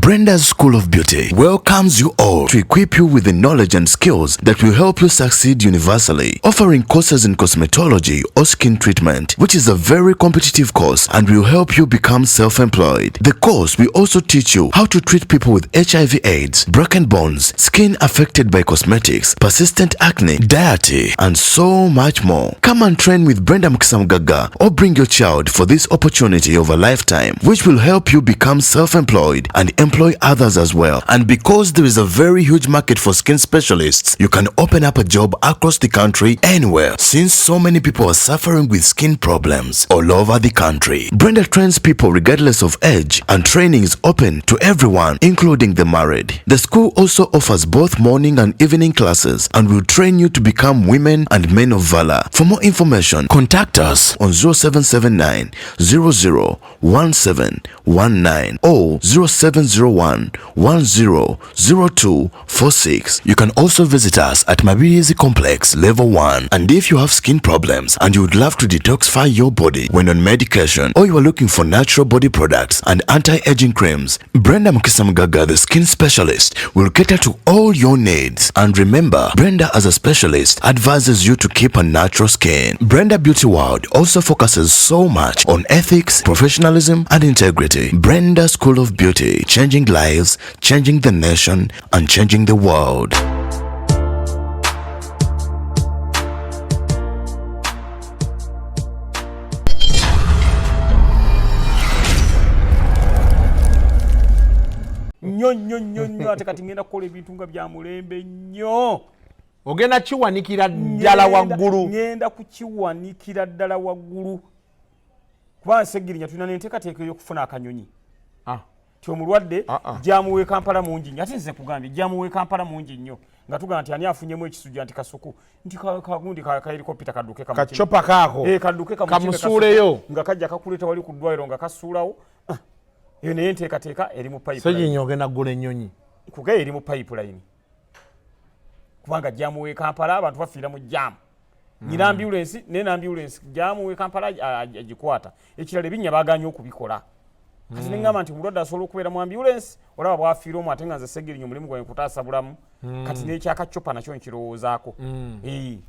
Brenda's School of Beauty welcomes you all to equip you with the knowledge and skills that will help you succeed universally. Offering courses in cosmetology or skin treatment, which is a very competitive course and will help you become self-employed. The course will also teach you how to treat people with HIV AIDS, broken bones, skin affected by cosmetics, persistent acne, diet, and so much more. Come and train with Brenda Mukisa Mugagga or bring your child for this opportunity of a lifetime, which will help you become self-employed and employ others as well. And because there is a very huge market for skin specialists, you can open up a job across the country anywhere, since so many people are suffering with skin problems all over the country. Brenda trains people regardless of age, and training is open to everyone, including the married. The school also offers both morning and evening classes and will train you to become women and men of valor. For more information, contact us on 0779 00 1719 or 0701 100246. You can also visit us at Mabirizi Complex, Level 1. And if you have skin problems and you would love to detoxify your body when on medication, or you are looking for natural body products and anti-aging creams, Brenda Mukisa Mugagga, the skin specialist, will cater to all your needs. And remember, Brenda as a specialist advises you to keep a natural skin. Brenda Beauty World also focuses so much on ethics, professionalism, and integrity. Brenda School of Beauty, changing lives, changing the nation, and changing the world. Nnyo nnyo nnyo nnyo. Ate kati ngenda kukola ebintu nga bya mulembe nnyo. Ogenda kiwanikira ddala waggulu. Ngenda kukiwanikira ddala waggulu, kuba Ssegirinya tulina n'enteekateeka ey'okufuna akanyonyi. Ti omulwadde jam w'e Kampala mungi nnyo. Ate nze kugambye, jam w'e Kampala mungi nnyo, nga tugamba nti ani afunyemu ekisujja, nti Kasuku, nti kagundi ka helicopter kadduke. Kachopa kaako. Eh, kadduke kamukime. Kamusuuleyo. Kasuku, nga kajja kakuleeta wali ku ddwaliro nga kasuulawo. Ah, eyo naye enteekateeka eri mu pipeline. Ssegirinya ogenda kugula ennyonyi? Kugaye eri mu pipeline, kubanga jam w'e Kampala, abantu bafiira mu jam. Nyina ambulance, naye n'ambulance jam w'e Kampala agikwata. Ekirala, ebinnya baganye okubikola. Kati neŋŋamba nti omulwadde asobola okubeera mu ambulance, olaba bwafiira omu, ate nga nze Ssegirinya omulimu gwange kutaasa bulamu. Kati n'ekyakacopa nakyo nkirowoozaako. Eh.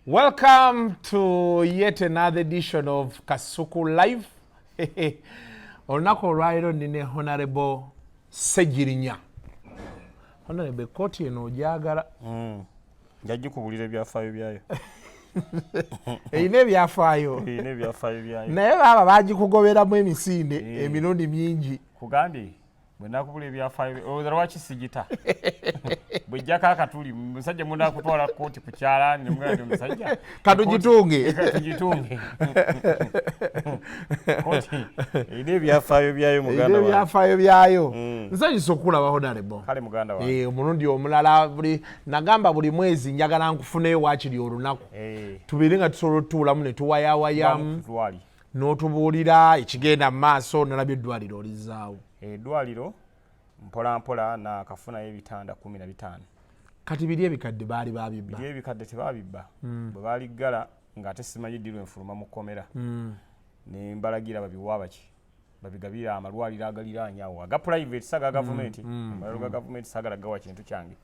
Welcome to yet another edition of Kasuku Live. Olunaku olwaleero nina Honorable Ssegirinya. Honorable, ekooti eno ogyagala? Njagikubulira ebyafaayo byayo. Erina ebyafaayo. Erina ebyafaayo byayo. Naye baaba bagikugoberamu emisinde emirundi mingi. Kugambye bwe nakubula ebyafaayo, olowooza lwaki sigita bwejjako akatuli? Musajja munakutwala kooti ku kyalaani nemugamba nti omusajja Katugitunge. Katugitunge. Kooti erina ebyafaayo byayo. Erina Muganda wange. Ebyafaayo byayo. Nsanyusa okulaba, Honorable. Kale muganda wange. Eh, omulundi omulala buli nagamba buli mwezi njagala nkufuneyo waakiri olunaku tubeere nga tusobola otutuulamu ne tuwayawayamu. Twali N'otubuulira ekigenda mu maaso. Nalabye eddwaliro olizaawo. Eddwaliro mpola mpola nakafunayo ebitanda 15. Kati biri ebikadde baali babibba? Biri ebikadde tebabibba. Bwe baliggala ng'ate simanyi ddi lwenfuluma mu kkomera, ne mbalagira babiwa abaki, babigabire amalwaliro agaliraanye awo aga private, si aga gavumenti. Amalwaliro ga gavumenti saagala gawa kintu kyange.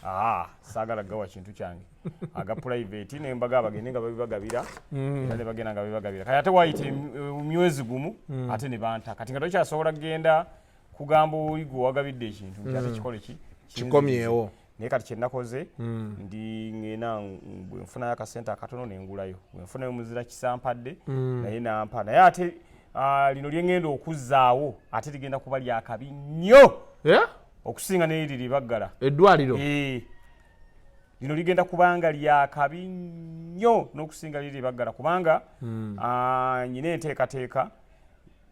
Aa, saagala gawa kintu kyange. Aga private ne mbaga bagende nga babibagabira, era ne bagenda nga babibagabira. Kati ate wayita emyezi gumu, ate ne banta. Kati nga tokyasobola kugenda kugamba oli gwe wagabidde ekintu nti ate kikole ki. Kikomyewo. Naye kati kyenakoze, ndi ngena bwe nfunayo akasente akatono nengulayo, bwe nfunayo muzira kisampadde naye nampa. Naye ate lino lye ŋŋenda okuzzaawo ate ligenda kuba lyakabi nnyo Eh? okusinga neriri libaggala. Eddwaliro? Eh, lino ligenda kubanga lyakabi nnyo n'okusinga liri libaggala, kubanga nyina enteekateeka.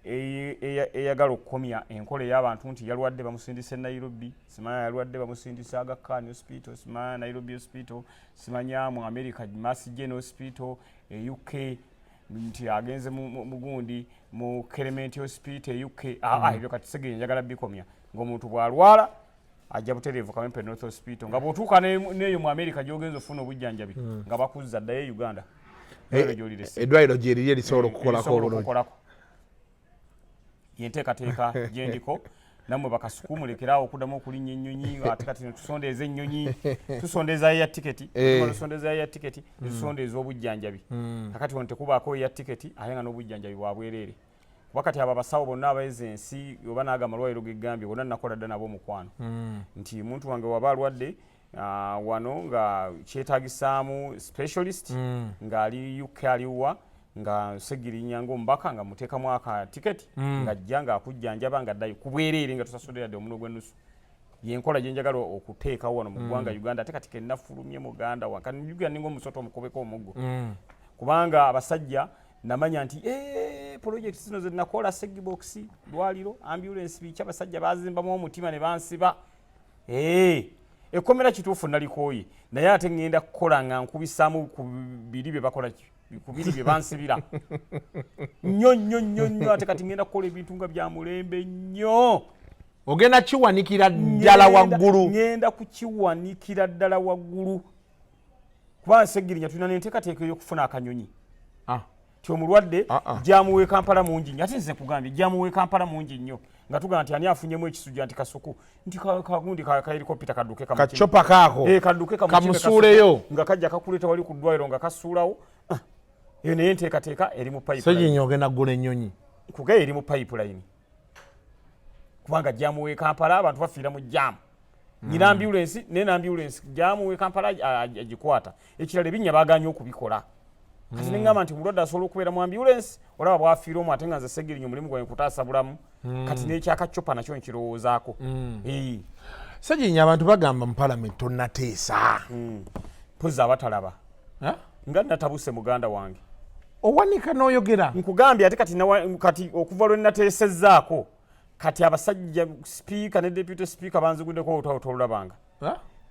Eyagala okukomya enkola ey'abantu nti yalwadde bamusindise Nairobi, simanya yalwadde bamusindise Aga Khan Hospital, simanya Nairobi Hospital, simanya mu America Mass General Hospital, e UK nti agenze mugundi mu Clement Hospital e UK. Ebyo kati Segirinya njagala bikomya, ng'omuntu bw'alwala ajja butereevu Kawempe North Hospital, nga bw'otuuka n'eyo mu America gy'ogenza ofuna obujjanjabi, nga bakuzza ddayo e Uganda. Eddwaliro gyeriri erisobola okukolako obulungi. Yenteekateeka gyendiko. Nammwe bakasuku mulekerawo okuddamu okulinnya ennyonyi. Ate kati netusondeeza ennyonyi, tusondeeza ya tiketi, tusondeeza ya tiketi, netusondeeza obujjanjabi. Kakati wano tekubaako ya tiketi, ate nga n'obujjanjabi bwa bwereere, kuba kati abo abasawo bonna abaeza ensi oba naaga amalwaliro gegambye bonna nakola dda nabo omukwano, nti muntu wange waba alwadde wano nga kyetagisaamu specialist ng'ali UK, aliwa nga Segirinya ng'omubaka nga muteekamu aka tiketi, ng'ajja ng'akujjanjaba ng'addayo ku bwereere, nga tusasudde yadde omuno gw'ennusu. Yenkola gye njagala okuteekawo wano mu ggwanga Uganda. Ate kati kennafulumye muganda wange, kati njugera ninga omusota omukubeko omuggo, kubanga abasajja namanya nti project zino zenakola, Segibox, dwaliro, ambulance, biki, abasajja bazimbamu omutima ne bansiba. Ekkomera kituufu nalikooye, naye ate ŋŋenda kukola nga nkubisaamu ku biri bye bakola, ku biri bye bansibira nnyo nnyo nnyo nnyo. Ate kati ŋŋenda kukola ebintu nga bya mulembe nnyo. Ogenda kiwanikira ddala waggulu. Ŋŋenda kukiwanikira ddala waggulu, kuba Nsegirinya tulina n'enteekateeka ey'okufuna akanyonyi ti omulwadde jam w'e Kampala mungi nnyo. Ate nze nkugambye, jam w'e Kampala mungi nnyo, nga tugamba nti ani afunyemu ekisujja, nti Kasuku, nti kagundi ka helicopter kadduke. Kachopa kaako. Kadduke. Kamusuuleyo. Nga kajja kakuleeta wali ku ddwaliro nga kasuulawo. Eyo naye enteekateeka eri mu pipeline. Seginya ogenda kugula ennyonyi. Kugaye eri mu pipeline, kubanga jam w'e Kampala abantu bafiira mu jam. Nyina ambulance, naye ambulance jam w'e Kampala agikwata. Ekirala, ebinnya baganye okubikola. Kati neŋŋamba nti omulwadde asobola okubeera mu ambulance, olaba bwafiira omu, ate nga nze Segirinya omulimu gwange kutaasa bulamu. Kati n'ekyakacopa nakyo nkirowoozaako. Seginya, abantu bagamba mu palamenti tonnateesa. Mpozi abatalaba nga natabuse muganda wange. Owanika n'oyogera. Nkugambye, ate kati kati okuva lwe nateesezzaako, kati abasajja sipiika ne deputy speaker banziguddeko olutalo tolulabanga,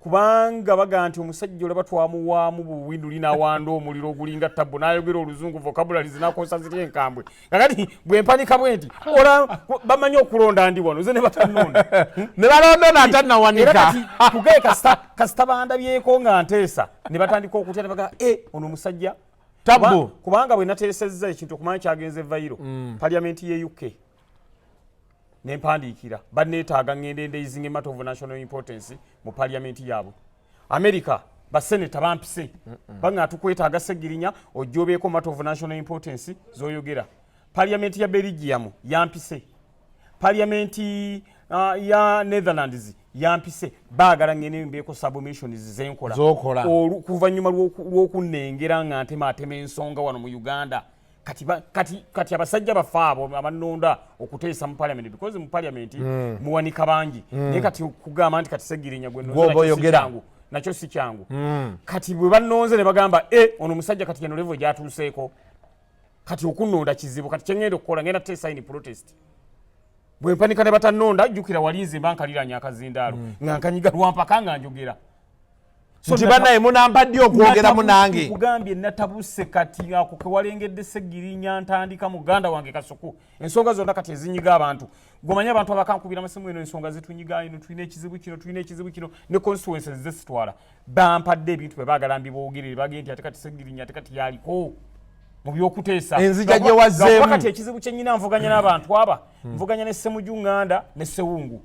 kubanga baga nti omusajja olaba twamuwaamu buwinduli n'awanda omuliro ogulinga tabbu, n'ayogera oluzungu, vocabularies n'akozesa ziri enkambwe. Kakati bwe mpanika bwe nti ola bamanyi okulonda ndi wano, nze ne batannonda. Ne balonda n'atannawanika. Kati kugaye kasita bandabyeko nga nteesa, ne batandika okutya, ne bagaa e ono omusajja Tabbu. Kubanga bwe nateesezza ekintu okumanya kyagenze viral, parliament ye UK nempandiikira, baneetaaga ngende ndraisinga matter of national importance mu parliament yaabwe. America baseneta bampise, baŋŋa tukwetaaga Segirinya ojja obeeko matter of national importance z'oyogera. Parliament ya Belgium yampise, parliament ya Netherlands yampise, baagala ngende mbeeko submissions zenkola. Z'okola. Kuvannyuma lw'okunnengera nga ntemaatema ensonga wano mu Uganda. Kati abasajja baffe abo abanonda okuteesa mu parliament, because mu parliament muwanika bangi, naye kati kugamba nti kati Segirinya gwe nnonze, Gw'oba nakyo si oyogera. kyangu, nakyo si kyangu. Kati bwe bannonze ne bagamba e ono omusajja kati eno level gyatuuseeko, kati okunnonda kizibu. Kati kyengenda okukola, ngenda kuteesa in protest. Bwe mpanika ne batannonda, jjukira wali nze mba nkaliranya akazindaalo nga nkanyiga lwampaka nga njogera. So nti bannaye munampadde okwogeramu nange. Kugambye natabuse. Kati ako kewalengedde Segirinya ntandika muganda wange Kasuku ensonga zonna kati ezinyiga abantu. Gwemanyi abantu abakankubira amasimu, eno ensonga zitunyiga, eno tulina ekizibu kino, tulina ekizibu kino, ne constituencies zesitwala bampadde ebintu bwe baagala mbiboogerere, bagende nti ate kati Segirinya ate kati yaliko mu byokuteesa. Enzija gye wazzeemu. Lwakuba kati ekizibu kyennyina nvuganya n'abantu aba nvuganya ne Semuju Nganda ne Sewungu,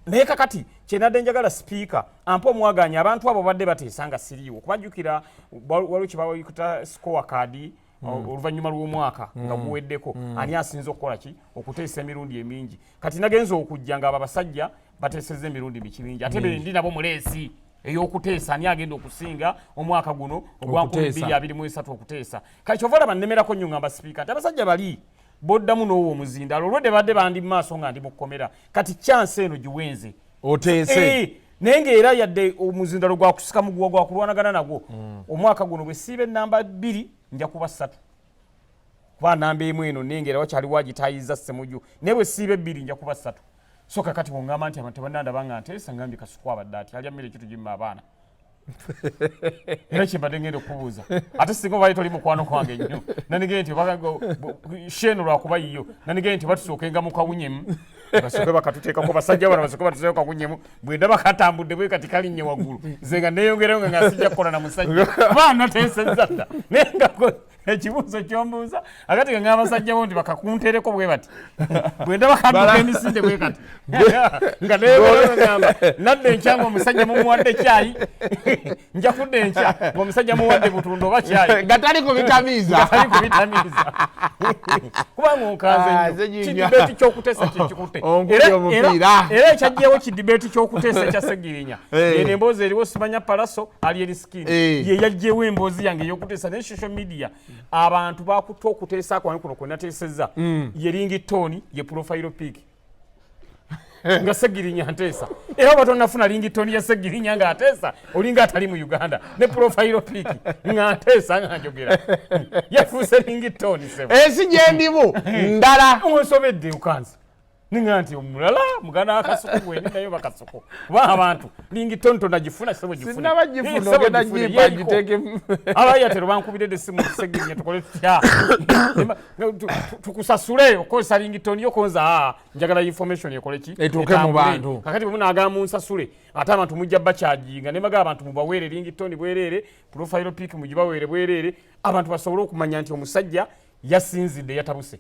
naye kakati kyenadde njagala sipiika ampa omwaganya, abantu abo badde bateesa nga siriiwo, kubajjukira waliwo kye bayita score card oluvannyuma lw'omwaka nga guweddeko, ani asinza okukola ki, okuteesa emirundi emingi. Kati nagenza okujja nga abo abasajja bateesezza emirundi miki mingi, ate bendi nabo mu race ey'okuteesa ani agenda okusinga omwaka guno ogwa Okuteesa. 2023 okuteesa. Kati kyova olaba nnemerako nnyo, ngamba sipiika nti abasajja bali boddamu n'owa omuzindaalo, olwedde badde bandi mu maaso nga ndi mu kkomera, kati chance eno giwenze oteese. Naye ng'era yadde omuzindalo gwakusika muguwa gwakulwanagana nagwo, omwaka guno bwe siiba enamba 2 nja kuba 3. Kuba namba emu eno nengera wakyaliwo agitayiza Ssemuju, naye bwe siiba ebbiri nja kuba ssatu. So kakati bwongamba nti abantu tebannandaba nga nteesa, ngambye Kasuku abadde ati alya mmere kitugimma abaana, era kyembadde ngenda okubuuza, ate singa obali toli mukwano gwange nnyo, nanigende nti sheeno lwakuba yiyo, nanigende nti batusookenga mu kawunyemu, basooke bakatuteekako basajja bano, basooke batuseeko kawunyemu. Bwe ndaba katambudde bwe kati kalinnye waggulu, nze nga neeyongerayo nga sijja kukola na musajja kuba nateesezza dda. Naye nga ekibuuzo kyombuuza akati nga ngamba basajja bo nti bakakuntereko bwe bati, bwe ndaba kadduka emisinde bwe kati nga neeyongerayo, ngamba nadda enkya nga omusajja mumuwadde kyayi, nja kudda enkya ng'omusajja muwadde butunda oba kyayi. Nga tali kubitamiiza. Nga tali kubitamiiza, kubanga onkanze Ah, nnyo. nze nyinya. Kidebate ky'okuteesa kyekikutte. Onkubye omupiira. Era ekyajjewo kidebate ky'okuteesa ekya Segirinya, yeno emboozi eriwo, simanya Palaso ali eri skin, ye yajjewo emboozi yange ey'okuteesa. Naye social media abantu bakutte okuteesa kwange kuno kwe nateesezza, ye ringtone, ye profile pic nga Segirinya nteesa. Era oba tonafuna ringtone ya Segirinya ng'ateesa, olinga atali mu Uganda, ne profile pic nga nteesa nga njogera yafuuse ringtone, sebo. Ensi gyendimu ndala. Onsobedde, okanze ninga nti omulala muganda akasuku gwendi nayo bakasuku, kuba abantu ringtone tonagifuna, sebo, gifune. Sinaba gifuna. Eh, sebo, ogenda gifune, gimpa yeeriko. ngiteekemu. Abayatero bankubiredde essimu, Segirinya tukole tutya? Tukusasule okozesa ringtone yo konza? Aa, njagala information ekole ki? Etuuke mu Etambule. bantu. Kakati bwe munagamba munsasule, ate abantu mujja bakyajinga nemaga abantu mubaweere ringtone bwereere, profile pic mugibaweere bwereere, abantu basobole okumanya nti omusajja yasinzidde, yatabuse.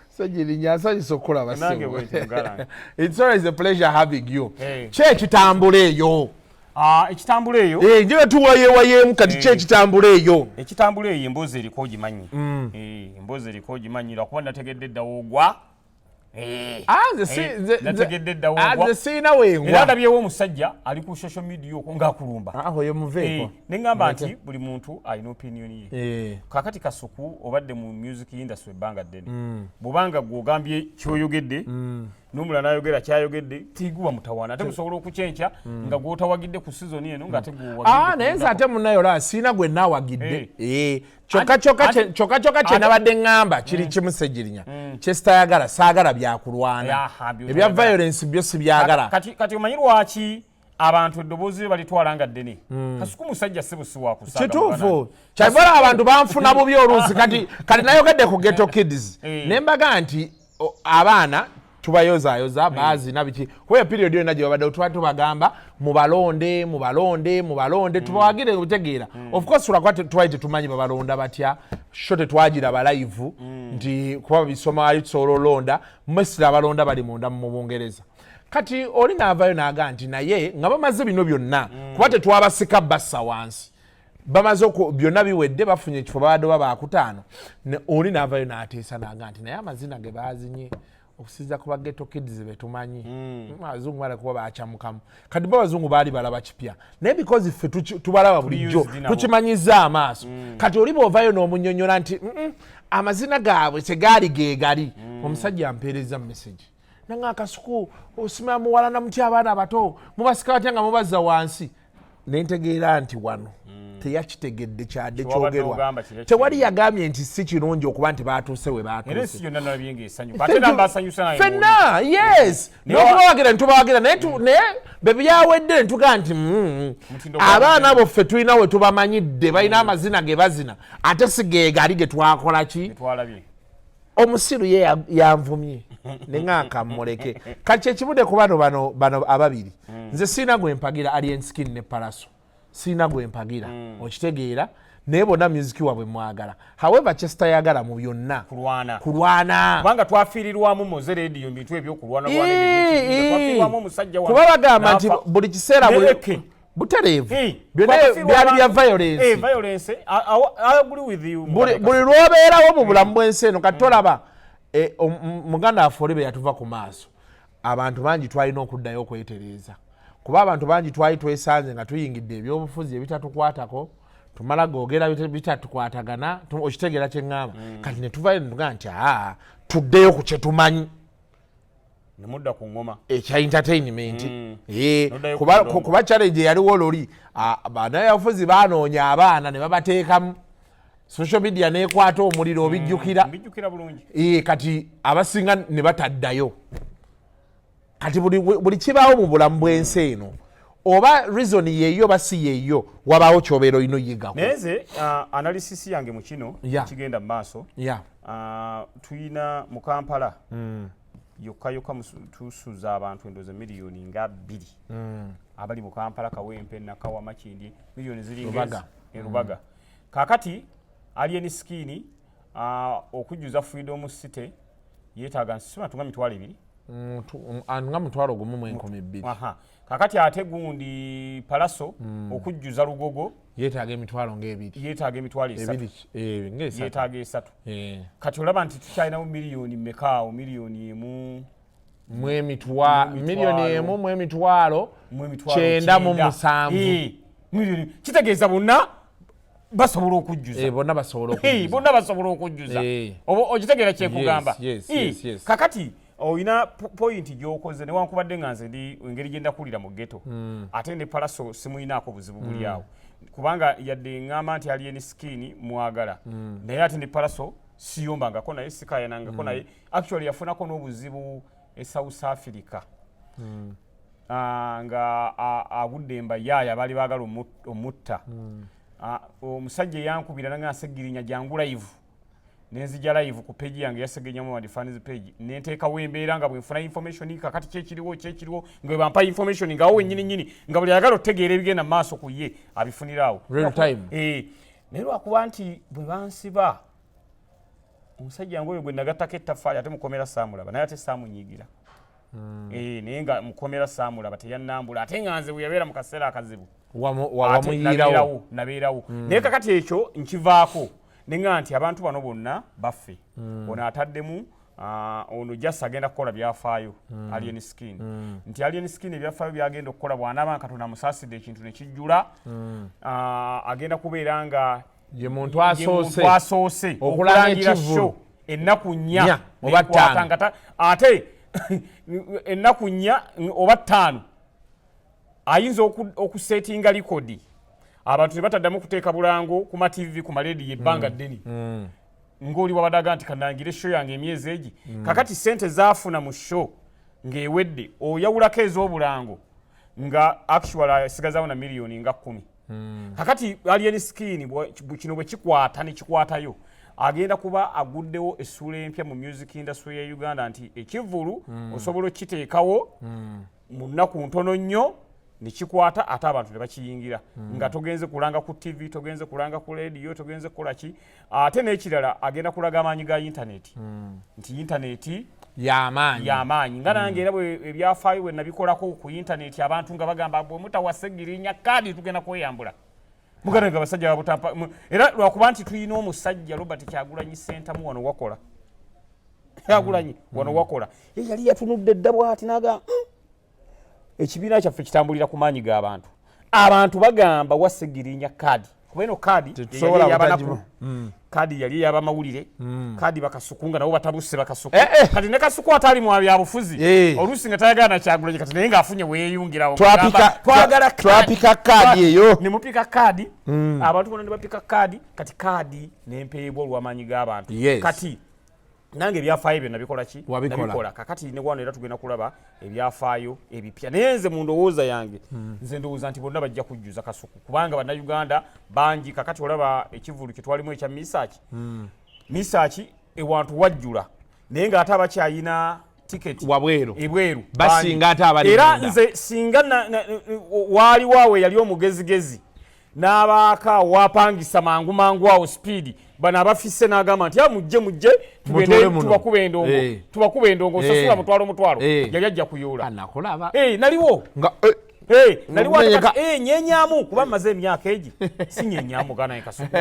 Segirinya, nsanyusa okukulaba. Nange Ssebo. bwenti, muganda wange. It's always a pleasure having you. Hey. Ki ekitambula eyo? Ah, ekitambula eyo? Eh, njibe tuwayewayeemu kati, ki ekitambula eyo? Ekitambula eyo, emboozi eriko ogimanyi. Eh, emboozi eriko ogimanyi, lwakuba nategedde eddawo ogwa. Eh, Ah, nze si- eh, nategedde eddawo ah, ogwa. Nze siina wengwa. Era ndabyewo omusajja ali ku social media okwo ng'akulumba. Ah, oyo muveeko. Eh, ne ŋŋamba nti buli muntu alina opinion ye. Kakati Kasuku, obadde mu music industry ebbanga ddene, bw'obanga gw'ogambye kyoyogedde n'omulala n'ayogera kyayogedde, tiguba mutawaana, ate musobola okukyenkya nga gw'otawagidde ku season eno ng'ate Ah, naye nze ate munaye olaba siina gwe naawagidde. Eh, kyokka kyokka kyokka kye nabadde ŋŋamba kiri kimu, Segirinya, kyesitayagala, saagala byakulwana. Aha, ebya byotayagala. Violence byo sibyagala. Kati omanyi lwaki abantu eddoboozi lye balitwala nga ddene? Kasuku musajja si busi wakusaaga. Kituufu, kyavola abantu banfuna bubi oluusi. Kati nayogedde ku Ghetto Kids, ne mbaga nti abaana tubayozaayoza, baazina biki, kuba period yonna gye babadde tuba tubagamba mubalonde, mubalonde, mubalonde, tubawagire obutegeera. Of course tulakuba twali tetumanyi babalonda batya, sho tetwagiraba live nti kuba babisoma wali tusobola olonda mesira abalonda bali munda mu Bungereza. Kati oli naavayo n'aga nti naye nga bamaze bino byonna, kuba tetwabasika bassa wansi, bamaze byonna biwedde, bafunye ekifo, babadde oba bakutaano. Oli naavayo n'ateesa n'aga nti naye amazina ge baazinye okusinza ku ba Ghetto Kids betumanyi, abazungu bala kuba bakyamukamu. Kati bo abazungu baali balaba kipya, naye because ffe tubalaba bulijjo, used nabo. Tukimanyiza amaaso. Kati oli bw'ovayo n'omunyonyola nti amazina gaabwe tegaali geegali, omusajja ampeereza message nanga, "Akasuku, osima muwalana mutya abaana abato? Mubasika batya nga mubazza wansi?" Nentegeera nti wano teyakitegedde kyadde Kyewabadde kyogerwa. ogamba kiri. Tewali yagambye nti si kirungi okuba nti batuuse we Era batuuse. ensi yonna nalabye ng'esanyuka, ate namba asanyusa naye. Fenna, yes. N'okubawagira netubawagira, naye naye bwe byawedde netugaa nti Mutindo abaana abo ffe tulina we tubamanyidde, balina amazina ge bazina, ate si geegali ge twakola ki. Twalabye. Omusiru ye yanvumye neŋŋanka mmuleke. Kati kyekibudde ku bano ababiri, nze siina gwe mpagira, Alien Skin ne Palaso, siina gwe mpagira, okitegeera? Naye bonna music wabwe mwagala. However, kyesitayagala mu byonna, Kulwana. Kulwana. Kubanga twafiirirwamu Moze Radio mu bintu ebyokulwana, twafiirwamu omusajja wano, Kuba bagamba nti n'afa. buli kiseera Ne buli butereevu byonna twafiirwa byali bya abantu. violence. Violence. I agree with you. Buli lwobeerawo mu bulamu bw'ensi eno, kati tolaba muganda waffe oli bwe yatuva ku maaso, abantu bangi twalina okuddayo okwetereeza, kuba abantu bangi twali twesanze nga tuyingidde ebyobufuzi ebitatukwatako, tumala googera bitatukwatagana. Okitegeera kyeŋŋamba? Kati ne tuvayo netugaa nti aa, tuddeyo ku kyetumanyi. Nemudda ku ngoma. Ekya entertainment. Noddayo Kuba, ku ndongo. Kuba challenge yaliwo loli, bannabyabufuzi banoonya abaana ne babateekamu, social media nekwata omuliro, obijjukira? Mbijjukira bulungi. Kati abasinga ne bataddayo. Kati buli kibaawo mu bulamu bw'ensi eno, oba reason yeeyo oba si yeeyo, wabaawo kyobeera olina oyigako. Naye nze analysis yange mu kino kigenda mu maaso, tuyina mu Kampala yokka yokka tusuza abantu endowooza miliyoni nga 2 abali mu Kampala, Kawempe, Nakawa, Makindye, miliyoni ziringa Lubaga. E Lubaga. Kakati Alien Skin okujjuza Freedom City yeetaaga nsima tunga 20,000. Nga 12,000. Aha. Kakati ate gundi Pallaso okujjuza Lugogo yeetaaga emitwalo ngaebiri. Yeetaaga 30,000. Ebiri, ngaesatu. Yeetaaga 3. Kati olaba nti tukyalinamu miliyoni mmekaawo? 1 million. Mu 1 million mu emitwalo mu emitwalo 97. 9. Miliyoni kitegeeza bonna basobola okujjuza. Bonna basobola okujjuza. Bonna basobola okujjuza. Oba okitegeera kyekugamba? Yes. Kakati olina point gyokoze, newankubadde nga nze ndi engeri gye ndakulira mu ghetto, ate ne Pallaso simuyinaako buzibu buli awo, kubanga yadde ŋŋamba nti Alien Skin mwagala, naye ate ne Pallaso siyombangako naye, sikayanangako naye. Actually yafunako n'obuzibu e South Africa. Nga agudde embayaaya, baali baagala omutta. Omusajja eyankubira nanga Segirinya, jangu live, nenzija live ku page yange ya Segirinya Muhammad fans page, nenteekawo embeera nga bwenfuna information. Kakati kyekiriwo kyekiriwo nga bwe bampa information nga awo wennyini nyini, nga buli ayagala otegeera ebigenda mu maaso ku ye abifuniraawo. Real time. Naye lwakuba nti bwe bansiba, omusajja ngaoyo gwe nagattako ettaffaali, ate mukomera saamulaba naye, ate saamunyiigira. Naye nga mukomera saamulaba, teyannambula, ate nga nze bwe yabeera mu kaseera akazibu ate Wamuyiirawo. Nabeerawo, nabeerawo. Naye kakati ekyo nkivaako neŋŋa nti abantu bano bonna baffe. Ono ataddemu, ono just agenda kukola byafaayo, Alien Skin. Nti Alien Skin ebyafaayo byagenda okukola, bw'anaaba nga Katonda amusaasidde ekintu ne kijjula, agenda kubeera nga ye muntu ye asoose muntu asoose okulanga okulangira ekivvulu. show ennaku 4 4 oba nekwata 5. nga ate ennaku 4 oba 5 ayinza okusetinga likodi, abantu ne bataddamu kuteeka bulango ku mativi, ku malediyo ebbanga ddene, ng'oli wabaddaga nti kanangire show yange emyezi egi. Kakati sente zaafuna mu show ng'ewedde, oyawulako ez'obulango, nga actual asigazaawo na miliyoni nga 10. Kakati Alien Skin kino bwe kikwata ne kikwatayo, agenda kuba aguddewo essuula empya mu music industry ya Uganda, nti ekivvulu osobola okukiteekawo mu nnaku ntono nnyo ne kikwata, ate abantu ne bakiyingira nga togenze kulanga ku TV, togenze kulanga ku radio, togenze kukola ki. Ate n'ekirala, agenda kulaga amaanyi ga intaneti, nti intaneti yamaanyi. Yamaanyi. Nga nange era bwe ebyafaayo bwe nabikolako ku intaneti, abantu nga bagamba bwe mutawa Segirinya kaadi tugenda kweyambula. Muganda nga abasajja babutampa era lwakuba nti tulina omusajja Robert Kyagulanyi Sentamu wano wakola, Kyagulanyi wano wakola, ye yali yatunudde dda bwati naga, ekibiina kyaffe kitambulira ku maanyi g'abantu. Abantu bagamba wa Segirinya kaadi, kuba eno kaadi Tetusobola yali ey'abanaku. butagimu. Kaadi yali ey'abamawulire, kaadi bakasuku nga nabo batabuse bakasuku. Eh. Kati ne Kasuku ataali mu byabufuzi, oluusi nga tayagala na Kyagulanyi, kati naye ng'afunye weeyungirawo. Twagala kaadi. Twapika kaadi eyo. Ne mupika kaadi, abantu bonna ne bapika kaadi. Kati kaadi nempeebwa olw'amaanyi g'abantu. Kati nange ebyafaayo ebyo nabikola ki? Wabikola. Nabikola. Kakati ne wano era tugenda kulaba ebyafaayo ebipya, naye nze mu ndowooza yange, nze ndowooza nti bonna bajja kujjuza Kasuku, kubanga Bannayuganda bangi. Kakati olaba ekivvulu kye twalimu ekya Misaki, Misaki ewantu wajjula, naye ng'ate abakyayina tiketi wabweru ebweru basinga bangi. Ate abali Era munda. nze singa waaliwo awo eyali omugezigezi n'abaako awo wapangisa mangu mangu awo speed, bano abafisse n'agamba nti, "Ah, mujje mujje tugende Mutuule muno." tubakuba endongo, tubakuba endongo, osasula 100,000 100,000." Yali ajja kuyoola. Anakulaba. Naliwo. Nga Nali nyenyamu kuba mmaze emyaka egi sinyenyamu gana Kasuku,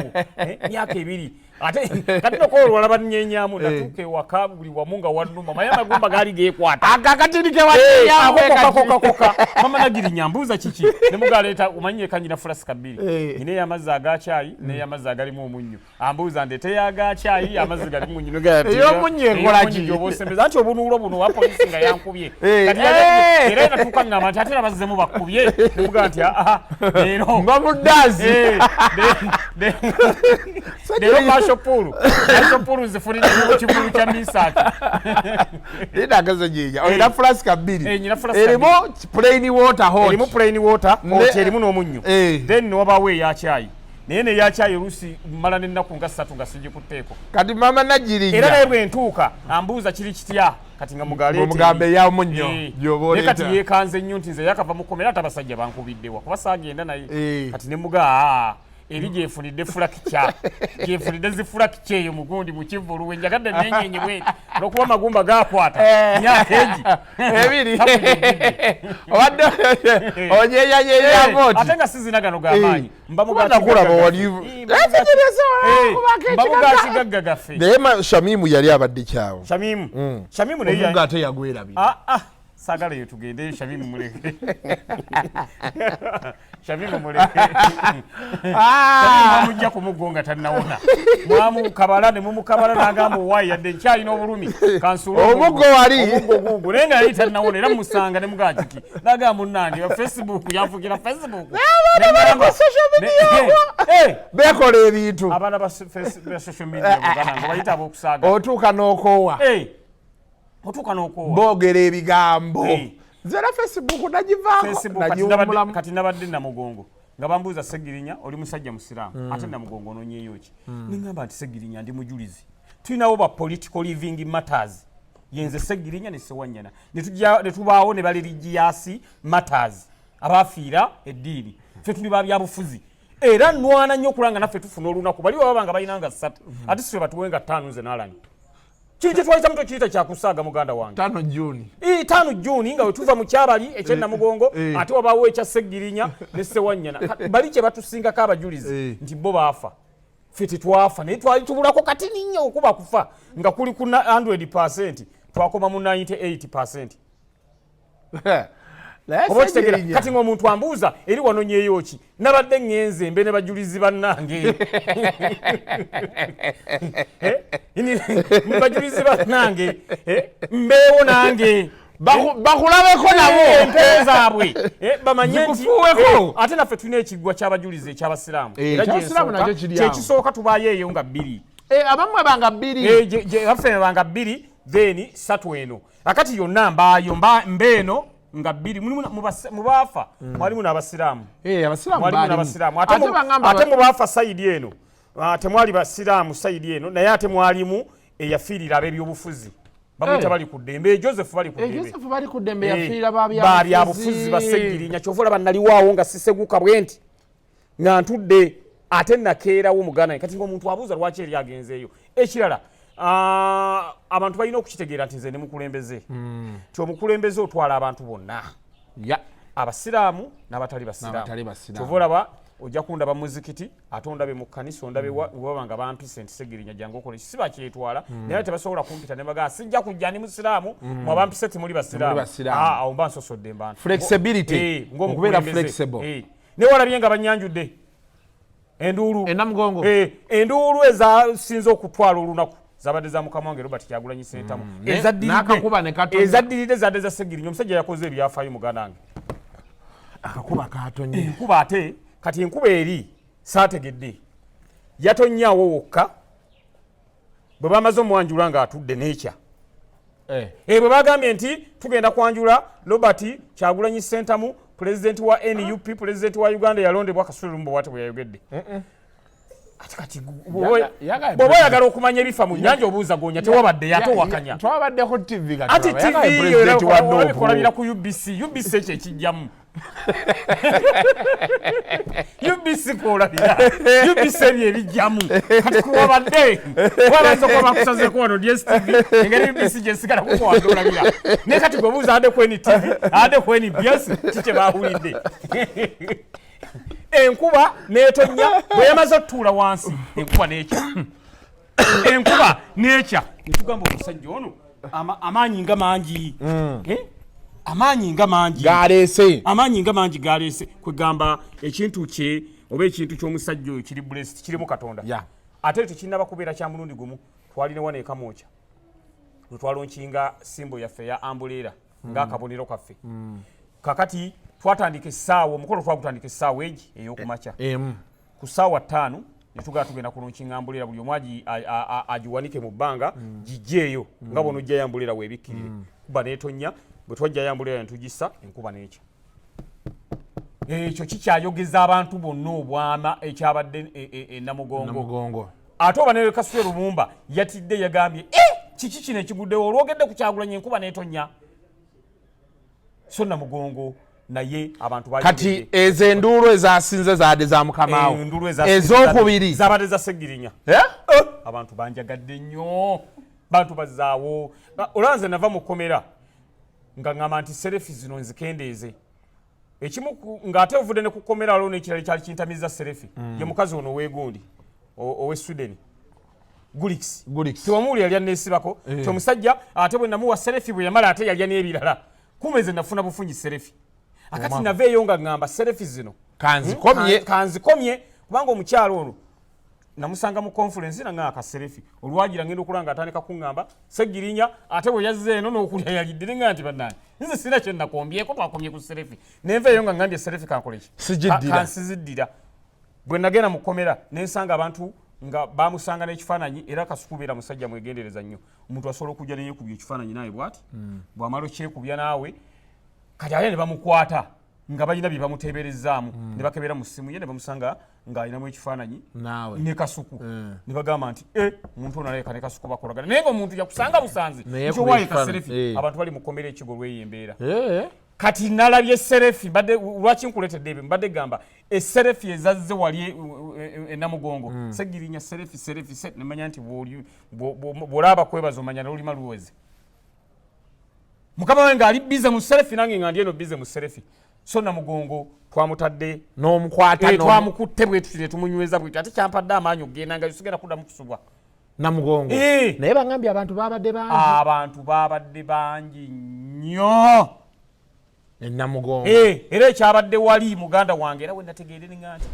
myaka 2 ate kati nokola olwala banyenyamu natuuka ewaka buli wamu nga wannuma maye amagumba gaali geekwata akakatini ke wanyenyamu koka mama Nagirinya mbuuza kiki ne mugaleeta omanyi eka nyina fulasika 2 nyina ey'amazzi aga caayi n'ey'amazzi agalimu omunnyo ambuuza ndeete y'aga caayi amazzi galimu omunnyo ey'omunnyo ekola ki oba osembeza anti obunuulo buno wa polisi nga yankubye kati era natuuka ngamba nti ate era bazzemu bakkubye ne mugamba nti aa leero nga mu ddaazi leero Masho Pool nzifunidde mu kivulu kya Misaki linda agaze nyinya olina fulasika 2 erimu plain water hot erimu plain water hot erimu n'omunnyo then wabaawo eya caayi naye neya caayi oluusi mmala n'ennaku nga 3 nga singikutteeko kati mama Nagirinya era naye bwe ntuuka ambuuza kiri kitya kati nga mugaleete omugambe ey'omunnyo gy'oba oleeta kati yeekanze nnyo nti nze yakava mu kkomera ate abasajja bankubiddewa kuba saagenda naye kati ne mugaa eri gyefunidde fulakica gyefunidde zifulakica eyo mugundi mu kivvulu we njagadde nenyenye bweti olwokuba amagumba gakwata myaka egi 2 obadde onyenyanyenyamu oti ate nga sizina gano g'amaanyi mbamugakulaba wali mbamugakigagga gaffe naye Shamimu yali abadde kyawo Shamimu naye omuga ate yagwerabira sagala eyo tugendeyo Shamimu muleke Shamimu muleke mwamujja ku muggo nga tannawona mwamukabala ne mumukabala n'agamba owaayi yadde nkyalina obulumi kansuule omuggo wali omuggo guugwo naye nga yali tannawona era musanga ne mugamba kiki n'agamba munnange wa Facebook yanfugira Facebook abaana bali ku social media beekola ebintu abaana ba social media muganda nga bayita ab'okusaaga otuuka n'okoowa otuuka n'okoowa boogera ebigambo nze era Facebook nagivaako nagiwummulamu kati nabadde Namugongo nga bambuuza Segirinya oli musajja musiraamu ate Namugongo onoonyeeyo ki ne ŋŋamba nti Segirinya ndi mujulizi tulinawo ba political living matters yenze Segirinya ne Sewanyana ne tubaawo ne ba religious matters abafiira eddiini ffe tuli ba byabufuzi era nwana nnyo okulanga naffe tufuna olunaku bali baba nga balina nga 3 ate si ffe batuwe nga 5 nze n'alani kiri kye twayitamu tokiyita kyakusaaga muganda wange 5 Juni 5 Juni nga wetuva mu kyabali ekyennamugongo ate wabaawo ekya Segirinya ne Sewanyana bali kye batusingako abajulizi nti bo baafa ffe tetwafa naye twali tubulako katini nnyo okuba kufa nga kuli ku 100% twakoma mu 98% oba okitegeera kati ng'omuntu ambuuza eri wanonyeeyo ki nabadde ŋŋenze mbe ne bajulizi bannange bajulizi bannange mbeewo nange bakulabeko nabo empewo zaabwe bamanye nti ate naffe tulina ekiggwa ky'abajulizi eky'abasiraamu kyekisooka tubaayo eyo nga 2 abammwe banga 2 baffe banga 2 then 3 eno akati yonna mbaayo mbeeno nga 2 mubaafa mwalimu n'abasiraamu n'abasiraamu ate mubaafa sayidi eno temwali basiraamu sayidi eno naye ate mwalimu eyafiirira ab'ebyobufuzi bamuyita bali ku ddembe Joseph bali ku ddembe Joseph bali ku ddembe yafiirira ba byabufuzi Basegirinya kyova olaba naliwaawo nga siseguka bwe nti nga ntudde ate nakeerawo muganda kati ng'omuntu abuuza lwaki eri agenzeeyo ekirala abantu balina okukitegeera nti nze ndi mukulembeze nti omukulembeze otwala abantu bonna abasiraamu n'abatali basiraamu kyova olaba ojja kundaba muzikiti ate ondabe mu kkanisa ondabe webaba nga bampise nti Segirinya jangu okole si bakyetwala naye tebasobola kumpita ne bagamba sijja kujja ndi musiraamu mwe abampise timuli basiraamu awo mba nsosodde mbantu flexibility okubeera flexible naye walabye nga bannyanjudde enduulu enamugongo enduulu ezasinze okutwala olunaku zabadde za mukama wange Robert Kyagulanyi Ssentamu ezaddiridde zadde za Segirinya omusajja yakoze ebyafaayo muganda wange akakuba katonye enkuba ate kati enkuba eri saategedde yatonnyawo wokka bwe bamaze omwanjula ng'atudde n'ekya bwe bagambye nti tugenda kwanjula Robert Kyagulanyi Ssentamu pulezidenti wa NUP pulezidenti wa Uganda yalondebwa Kasule Lumumba bw'atyo bwe yayogedde ate kati bw'oba oyagala okumanya ebifa mu nnyanja obuuza gonya tewabadde yatowakanya twabaddeko TV kati ate TV olabira ku UBC UBC ekyo ekijjamu UBC kwolabira UBC ebyo ebijjamu kati kuwabadde wabanza okuba bakusazeeko wano DSTV engeri UBC gyesigala kukuwadde olabira naye kati gwe buuza adde ku NTV adde ku NBS kikye baawulidde. Enkuba n'etonnya bwe yamaze otutuula wansi, enkuba n'ekya, enkuba n'ekya, netugamba omusajja ono amaanyi nga mangi. Eh? Amaanyi nga mangi galeese. Amaanyi nga mangi galeese. Kwegamba ekintu kye oba ekintu ky'omusajja oyo kiri blessed, kirimu Katonda. Ate tekinnaba kubeera kya mulundi gumu. Twalina wano ekamwokya lwe twalaunchinga symbol yaffe eya umbrella ng'akabonero kaffe. Kakati twatandika essaawa, omukolo twagutandika essaawa egi ey'okumakya emu. Ku ssaawa 5 netugala tugenda kulaunchinga umbrella, buli omu agiwanike mu bbanga gijjeeyo nga bw'onojjayo umbrella weebikkirire. Kuba n'etonnya, bwe twajjayo umbrella ne tugissa, enkuba n'ekya. Ekyo kikyayogeza abantu bonna obwama ekyabadde e Namugongo. Namugongo. Ate oba ne Kasule Lumumba yatidde, yagambye, "Eh, kiki kino ekiguddewo? Olwogedde ku Kyagulanyi enkuba n'etonnya." So Namugongo naye abantu Kati ezo enduulu ezasinze zaadde za mukamaawo. Enduulu ezasinze Ezokubiri zabadde za Segirinya. Eh? Abantu banjagadde nnyo, bantu bazaawo. Olaba nze nava mu kkomera nga ŋŋamba nti selfie zino nzikendeeze. Ekimu ng'ate ovudde ne ku kkomera, waliwo n'ekirala ekyali kintamiza selfie, ye mukazi ono oweegundi owe Sweden, Gulix. Gulix. Tewamuwulira yali anneesibako? Eh. Ti omusajja ate bwe namuwa selfie, bwe yamala ate yalya n'ebirala. Kumbe nze nafuna bufunyi selfie. Akati Omwaka. naveeyo nga ŋŋamba selfie zino Kanzikomye. Kanzikomye, kubanga omukyalo ono namusanga mu conference nanga akaselfie olwagira ngenda okulaba nga atandika kuŋŋamba Segirinya, ate bwe yazze eno n'okulya yalidde, nenga nti bannange nze sirina kye nakombyeko, twakomye ku selfie. Nenva eyo nga ŋŋambye selfie kankole ki? Sigiddira. Kansiziddira. Bwe nagenda mu kkomera nensanga abantu nga bamusanga n'ekifaananyi, era Kasukubeera musajja mwegendereza nnyo. Omuntu asobola okujja neyekubya ekifaananyi naawe bwati, bw'amala okyekubya naawe, kati ate ne bamukwata nga balina bye bamuteeberezaamu, ne bakebera mu ssimu ye ne bamusanga ng'alinamu ekifaananyi naawe ne Kasuku, ne bagamba nti e omuntu ono alabika ne Kasuku bakolagana, naye nga omuntu yakusanga busanzi Naye nti owaaye ekuba kaselfie. ekifaananyi. Abantu bali mu kkomera ekigo lweyo embeera. Eh. Kati nalabye selfie, mbadde lwaki nkuleetedde ebyo, mbadde gamba eselfie ezazze wali enamugongo Segirinya, selfie, selfie, nemanya nti bw'olaba kwebaza omanya nolulima luweze. Mukama wange ngaali busy mu selfie, nange nga ndi eno busy mu selfie. So Namugongo twamutadde N'omukwata. Twamukutte bwe tuti ne tumunyweza bwe tuti, ate kyampadde amaanyi okugenda nga sigenda kuddamu kusubwa. Namugongo. Eh. Naye bagambye abantu babadde bangi. Abantu babadde bangi nnyo. Enamugongo. Era ekyabadde wali muganda wange, era we nategeere nga nti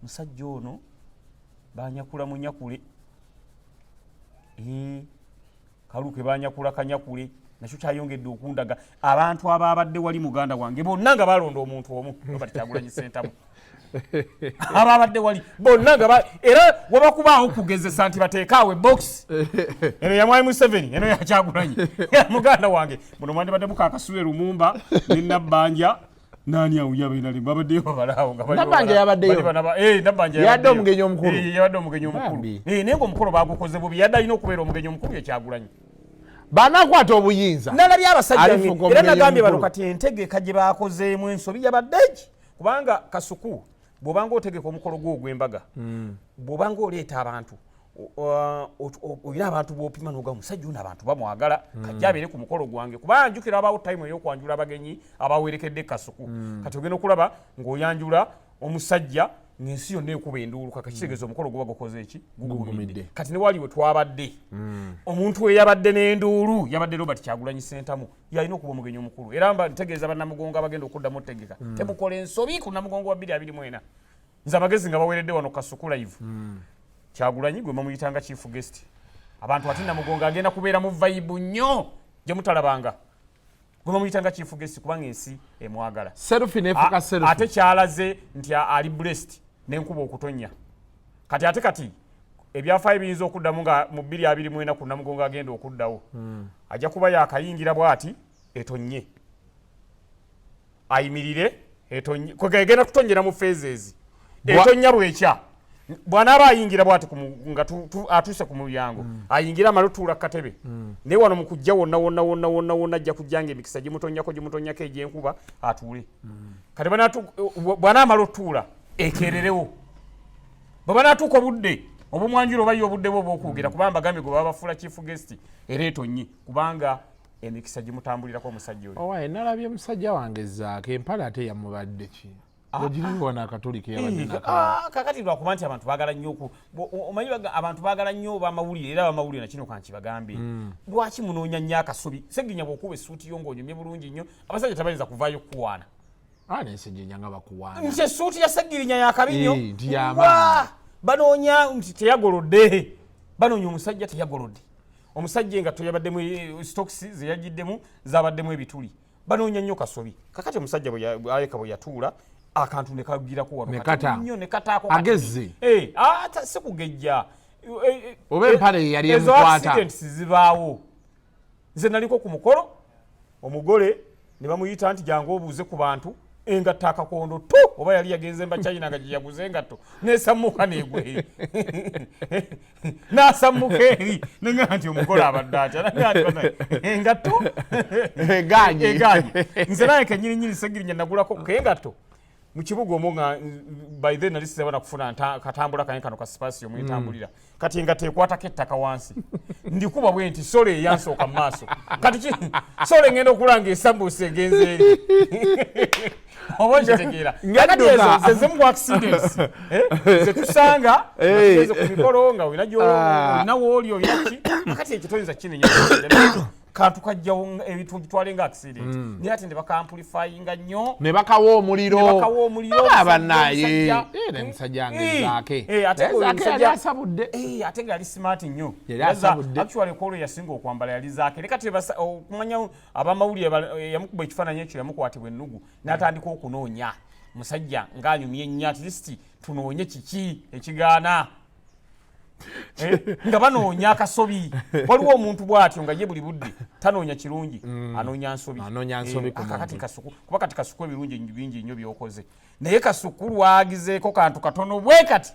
musajja ono banyakula munyakule. Kaluke banyakula kanyakule, nakyo kyayongedde okundaga abantu ababadde wali muganda wange bonna nga balonda omuntu omu, Robert Kyagulanyi Ssentamu. Ababadde wali bonna nga era wabakubaawo kugezesa nti bateekaawo ebox, eno ya Mwami Museveni, eno ya Kyagulanyi. Muganda wange, muno mwandibadde mukakasule Lumumba ne Nabbanja nani awo yabenali babaddeyo babalaawo nga bali Nabbanja yabaddeyo? Nabbanja Yabadde yabaddeyo. omugenyi omukulu? Yabadde omugenyi omukulu. Bambi. Naye ngaomukolo bagukoze bubi, yadde alina okubeera omugenyi omukulu ye Kyagulanyi. Banakwata obuyinza Nalabye abasajja Alifuuka era omugenyi nagambye bano omukulu. kati entegeka gye bakozeemu ensobi yabadde egi, kubanga Kasuku bw'obanga otegeka omukolo gwo ogw'embaga, bw'obanga oleeta abantu, olina abantu b'opima noga omusajja ono abantu bamwagala, kajja abeere ku mukolo gwange. Kubanga njukira abaawo time ey'okwanjula abagenyi abawerekedde Kasuku, kati ogenda okulaba ng'oyanjula omusajja ng'ensi yonna ekuba enduulu, kaka kitegeeza omukolo guba gukoze eki? Gugumidde. Gugumidde. Kati ne wali we twabadde, omuntu eyabadde n'enduulu yabadde Robert Kyagulanyi Sentamu, yalina okuba omugenyi omukulu. Era mba ntegeeza bannamugongo abagenda okuddamu otegeka, temukola ensobi ku Namugongo wa 2024. Nze amagezi nga baweredde wano Kasuku Live, Kyagulanyi gwe bamuyitanga chief guest. Abantu ate Namugongo agenda kubeera mu vibe nnyo gye mutalabanga, gwe bamuyitanga chief guest kubanga ensi emwagala. Selfie nefuka selfie. Ate kyalaze nti ali blessed n'enkuba okutonnya. Kati ate kati ebyafaayo biyinza okuddamu nga mu 2024 ku Namugongo agenda okuddawo, ajja kuba yakayingira bw'ati etonnye, ayimirire etonye, kwega egenda kutonyera mu phases. Etonya bwekya Bw'anaaba ayingira bw'ati nga atuuse ku mulyango, ayingira amale otuula ku katebe, naye wano mu kujja wonna wonna wonna wonna wonna ajja kujja nga emikisa gimutonnyako gimutonnyako egy'enkuba atuule. Kati bw'anaamala otuula ekeererewo, bwe banaatuuka obudde obumwanjula oba ye obudde bwe obw'okwogera, kubanga mbagambye gwe baba bafuula chief guest era etonnye, kubanga emikisa gimutambulirako omusajja oyo. Owaye, nalabye musajja wange Zaake, empale ate yamubadde ki? Ogiriwana akatuli keyabadde nako. Ah, kakati lwakuba nti abantu baagala nnyo omanyi abantu baagala nnyo bamawulire, era abamawulire nakino kankibagambe, lwaki munoonya nnyo akasobi? Segirinya bw'okuba essuuti yo ng'onyumye bulungi nnyo, abasajja tebayinza kuvaayo kukuwaana. Ah, nensejjenya nga bakuwaana. Nti essuuti ya Segirinya yakabi nnyo. Eh, nti y'amaanyi. Wa! Banoonya nti teyagolodde, banoonya omusajja teyagolodde, omusajja engatto yabaddemu stocks ze yagiddemu zabaddemu ebituli, banoonya nnyo kasobi. Kakati omusajja aleka bwe yatuula akantu ne kagirako wano Ne kati kata. nnyo ne kataako kati. Agezze. Eh, ah, si kugejja. Oba empale ye yali ezo emukwata. Accidents zibaawo. Nze naliko ku mukolo, omugole ne bamuyita nti jangu obuuze ku bantu, engatto akakondo tu oba yali yagenze mba China nga gyeyaguze engatto nesammuka negwa eri, nasammuka eri, nenga nti omugole abadde atya? Naga nti banaye, engatto Egaanye. Egaanye. Nze naye kenyini nyini Segirinya nagulako kengatto mu kibuga omwo, nga by then nali sisabona kufuna katambula kange kano ka Spacio mwetambulira. Kati engatto ekwatako ettaka wansi, ndikuba bwe nti sole eyansooka mu maaso, kati sole ngenda okulanga esambuusa egenze eri, oba okitegeera? Nga Kakati ezo dduka. ze zimu ku accidents zetusanga nga Eh. tugenze ku mikolo nga olina Ah. olina wooli olina ki. Kakati ekyo toyinza kinenya, kantu kajjawo ebintu gitwale nga accident, naye ate ne bakaamplifyinga nnyo. Ne bakawa omuliro. Ne bakawa omuliro, Aba omusajja, bannaye. omusajja. Eh, ne musajja nga Eh, Zaake. eh, ate Naye oyo Zaake yali asabudde. Eh, ate nga yali smart nnyo. Yali Era asabudde. Actually kwolwo yasinga okwambala yali Zaake. Ne kati okumanya abamawulire yamukuba ekifaananyi ekyo, yamukwatibwa ennugu n'atandika okunoonya musajja ng'anyumye ennyo, at least tunoonye kiki ekigaana. Nga banoonya akasobi. Waliwo omuntu bw'atyo nga ye buli budde tanoonya kirungi, anoonya nsobi. Anoonya nsobi ku Kakati muntu. Kasuku, kuba kati Kasuku ebirungi bingi nnyo byokoze, naye Kasuku lwagizeeko kantu katono bwe kati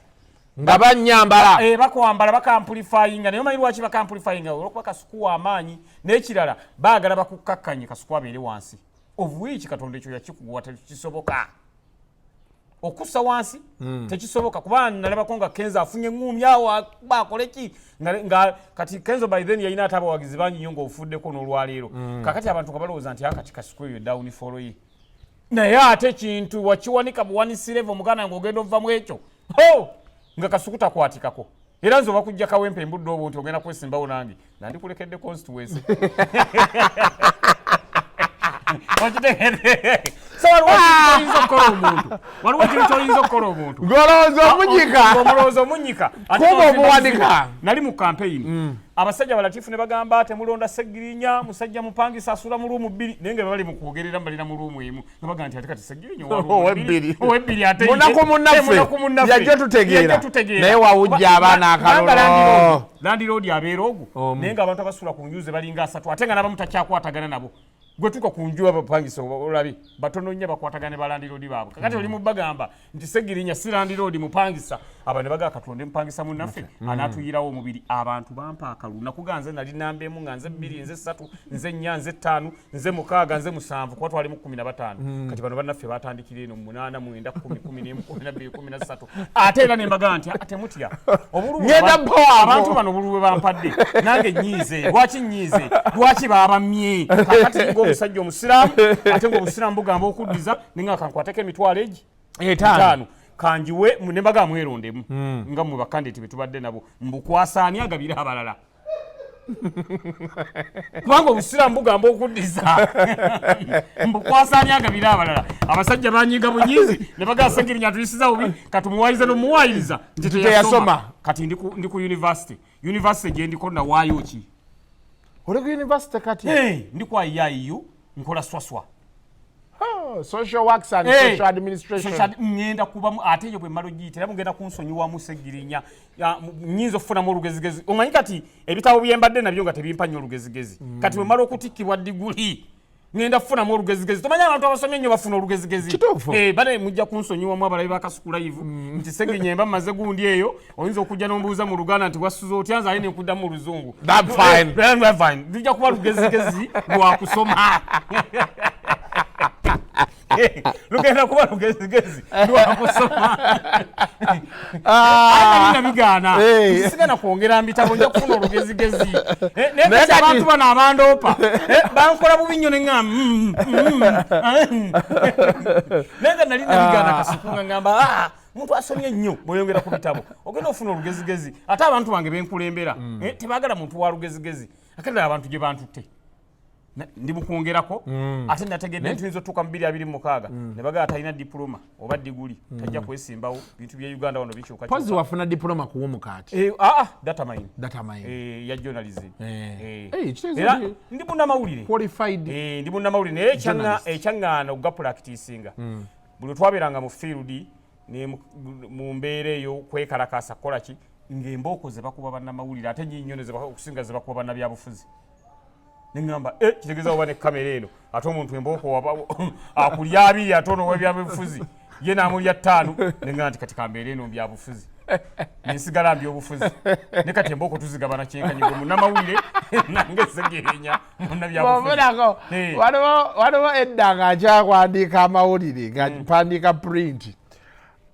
nga banyambala. Eh, bakwambala, bakaamplifyinga. Naye omanyi lwaki bakaamplifyinga? Olwokuba Kasuku w'amaanyi, n'ekirala baagala bakukkakkanye Kasuku abeere wansi, of which Katonda ekyo yakikuwa tekisoboka okussa wansi, tekisoboka. Kuba nalabako nga Kenzo afunye eŋŋumi awo akuba akole ki, nga kati Kenzo by then yalina ate abawagizi bangi nnyo ng'ofuddeko n'olwaleero. Kakati abantu nga balowooza nti akati Kasuku eyo downfall ye, naye ate kintu wakiwanika buwanisirevu omuganda ng'ogenda ovamu ekyo. Ho! Nga Kasuku takwatikako. Era nze oba kujja Kawempe embudde obwo nti ogenda kwesimbawo nange nandikulekedde constituency, okitegedde? So waliwo ekintu kyoyinza okukola omuntu, waliwo ekintu kyoyinza okukola omuntu Ng'olowooza omunyika. Ng'omulowooza omunyika. Ate Kuba ng'ozimba omuwanika. buzibu. Nali mu campaign, abasajja balatifu ne bagamba temulonda Segirinya, musajja mupangisa asula mu room bbiri, naye nga bali mu kwogerera balina mu room emu, nga baga nti ate kati Segirinya Owebbiri. Owebbiri ate Munaku munnaffe. Eh, munaku munnaffe. Yajja tutegeera. Yajja tutegeera. Naye wawujja abaana Kubanga akalulu. Landlord abeera ogwo, Omu. naye ng'abantu abasula ku nju ze balinga asatu, ate nga n'abamu takyakwatagana nabo. Gwe tuka ku nju abapangisa olabi batono nnyo bakwatagana ne balandiroodi baabwe. Kakati oli mu bagamba nti Segirinya si landiroodi, mupangisa. Aba ne bagaa katonde mupangisa munnaffe anaatuyirawo omubiri. Abantu bampa akalulu nakuga nze nali namba emu, nga nze bbiri, nze ssatu, nze nnya, nze ttaano, nze mukaaga, nze musanvu, kuba twalimu 15. Kati bano bannaffe batandikira eno munaana, mwenda, 10, 11, 12, 13. Ate era ne mbagaa nti "Ah, temutya. Obululu Ngenda bwaabo." Abantu bano obululu bwe bampadde nange nyiize. Lwaki nyiize? Lwaki baabamye? Kakati ng'omusajja omusiraamu, ate ng'obusiraamu bugamba okuddiza, nenga kankwateko emitwalo egi etaano etaano kanjiwe ne mbaga mwerondemu nga mmwe bakandidate be tubadde nabo, mbukwasaani agabire abalala, kubanga obusiraamu bugamba okuddiza, mbukwasaani agabire abalala. Abasajja banyiga bunyiizi ne bagaa Segirinya atuyisiza bubi, katumuwayiriza nomuwayiriza nti teyasoma. Teyasoma. Kati ndi ku university, university gye ndiko nawaayo ki? Oli ku university kati? Hey, ndi kwa IIU nkola swaswa. Oh, social works and Hey, social administration. Ŋŋenda kubamu ate eyo bwe mmala ogiyita era mugenda kunsonyiwamu Segirinya. Nnyinza okufunamu olugezigezi. Omanyi kati ebitabo bye mbadde nabyo nga tebimpa nnyo olugezigezi. Kati bwe mmala okutikkibwa diguli Ngenda kufunamu olugezigezi. Tomanyi abantu abasomye ennyo bafuna olugezigezi. Kituufu. Eh, bane mujja kunsonyiwamu abalabi ba Kasuku Live nti Seginyemba mmaze gundi eyo, oyinza okujja n'ombuuza mu Luganda nti wasuze otya, nze ali nenkuddamu mu Luzungu. That's fine. Eh, that's fine. Lujja kuba lugezigezi lwa kusoma. Lugenda kuba lugezigezi lwa kusoma. Ah. Nali nabigaana. Eh. Sigana kwongera mbitabo, nja kufuna olugezigezi. Eh, naye Naye kati kati- abantu bano abandoopa, eh, bankola bubi nnyo ne ŋŋamba, Naye nga nali nabigaana Kasuku nga ŋŋamba, "Ah, muntu asomye nnyo bw'oyongera ku bitabo ogenda ofuna olugezigezi." Ate abantu bange benkulembera, eh, tebaagala muntu wa lugezigezi. Ate ddala abantu gye bantutte ndi mukwongerako, ate nategedde nti tuyinza otuuka mu 2026 ne bagala talina diploma oba diguli tajja kwesimbawo. Bintu bya Uganda wano bikyuka. Pozi wafuna diploma ku WOMCAT? Eh, ah, ah, data mine. Data mine. Eh, ya journalism. Eh. Eh. Eh, kitegeeza Era nti- ndi munnamawulire. Qualified. Eh, ndi munnamawulire naye Journalist. ekyaŋŋaana okugapracticinga, buli twabeeranga mu field ne mu mbeera eyo kwekalakaasa kukola ki, ng'embooko ze bakuba bannamawulire ate nnyo ne okusinga ze bakuba bannabyabufuzi. Neŋŋamba, "Eh, kitegeeza oba ne kamera eno ate omuntu embooko akulya abiri, ate ono ow'ebyabufuzi ye n'amulya ttaano." Neŋŋamba nti kati kambeera eno mbyabufuzi, nensigala mbyobufuzi, ne kati embooko tuzigabana kyenkanyi, gwe munnamawulire nange Segirinya munnabyabufuzi. Bw'ofunako Eh. waliwo edda nga nkyawandiika amawulire, nga mpandiika print,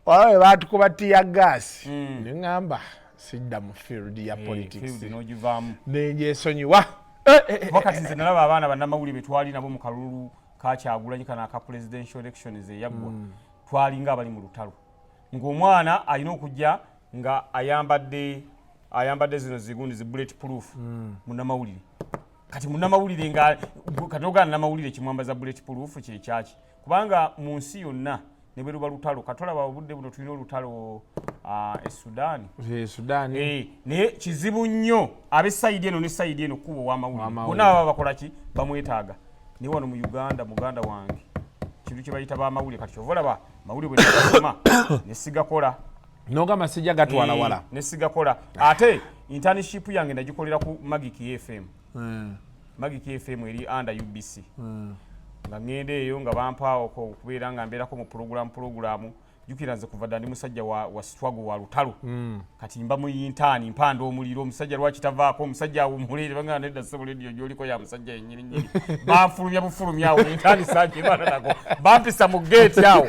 waliwo we baatukuba tear gas, ne ŋŋamba sidda mu field ya politics. Field n'ogivaamu. Nenjesonyiwa. Eh, eh, eh, Wakati nze nalaba abaana bannamawulire betwali nabo mu kalulu ka Kyagulanyi kano aka presidential elections eyaggwa, twalinga abali mu lutalo, ng'omwana alina okujja nga ayambadde zino zigundi zi bullet proof. Munnamawulire kati munnamawulire nga kati ogana namawulire kimwambaza bullet proof kyekyaki? Kubanga mu nsi yonna ne bwe luba lutalo, katolaba obudde buno tulina olutalo e Sudaani. Eh, Sudaani. Eh, naye kizibu nnyo ab'e side eno ne side eno kuba ow'amawulire. Ow'amawulire. Bonna baba bakola ki, bamwetaaga. Naye wano mu Uganda, muganda wange, kintu kye bayita bamawulire kati kyova olaba mawulire bwe negasoma nesigakola. Nogamba sijja gatwala wala. Nesigakola. Ate internship yange nagikolera ku Magic FM. Magic FM eri under UBC. Nga ŋŋenda eyo nga bampaawo okubeera nga mbeerako mu program. Jjukira nze kuva dda ndi musajja wa struggle, wa lutalo. Kati mba mu intern, mpanda omuliro, omusajja lwaki tavaako, omusajja awummulire. Bagamba, "Nedda ssebo, lediyo gyoliko ya musajja yennyini nnyini." Banfulumya bufulumya awo intern, saakibala nako, bampisa mu geeti awo.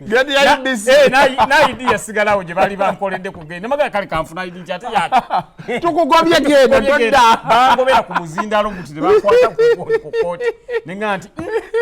Geeti ya UBC. Eh, na ID yasigala awo gye baali bankoledde ku geeti. Nemagala kale kanfuna ID nti ate yaka. Tukugobye, genda, todda. Bangobera ku muzindaalo guti ne bankwata ku kooti. Neŋŋamba nti,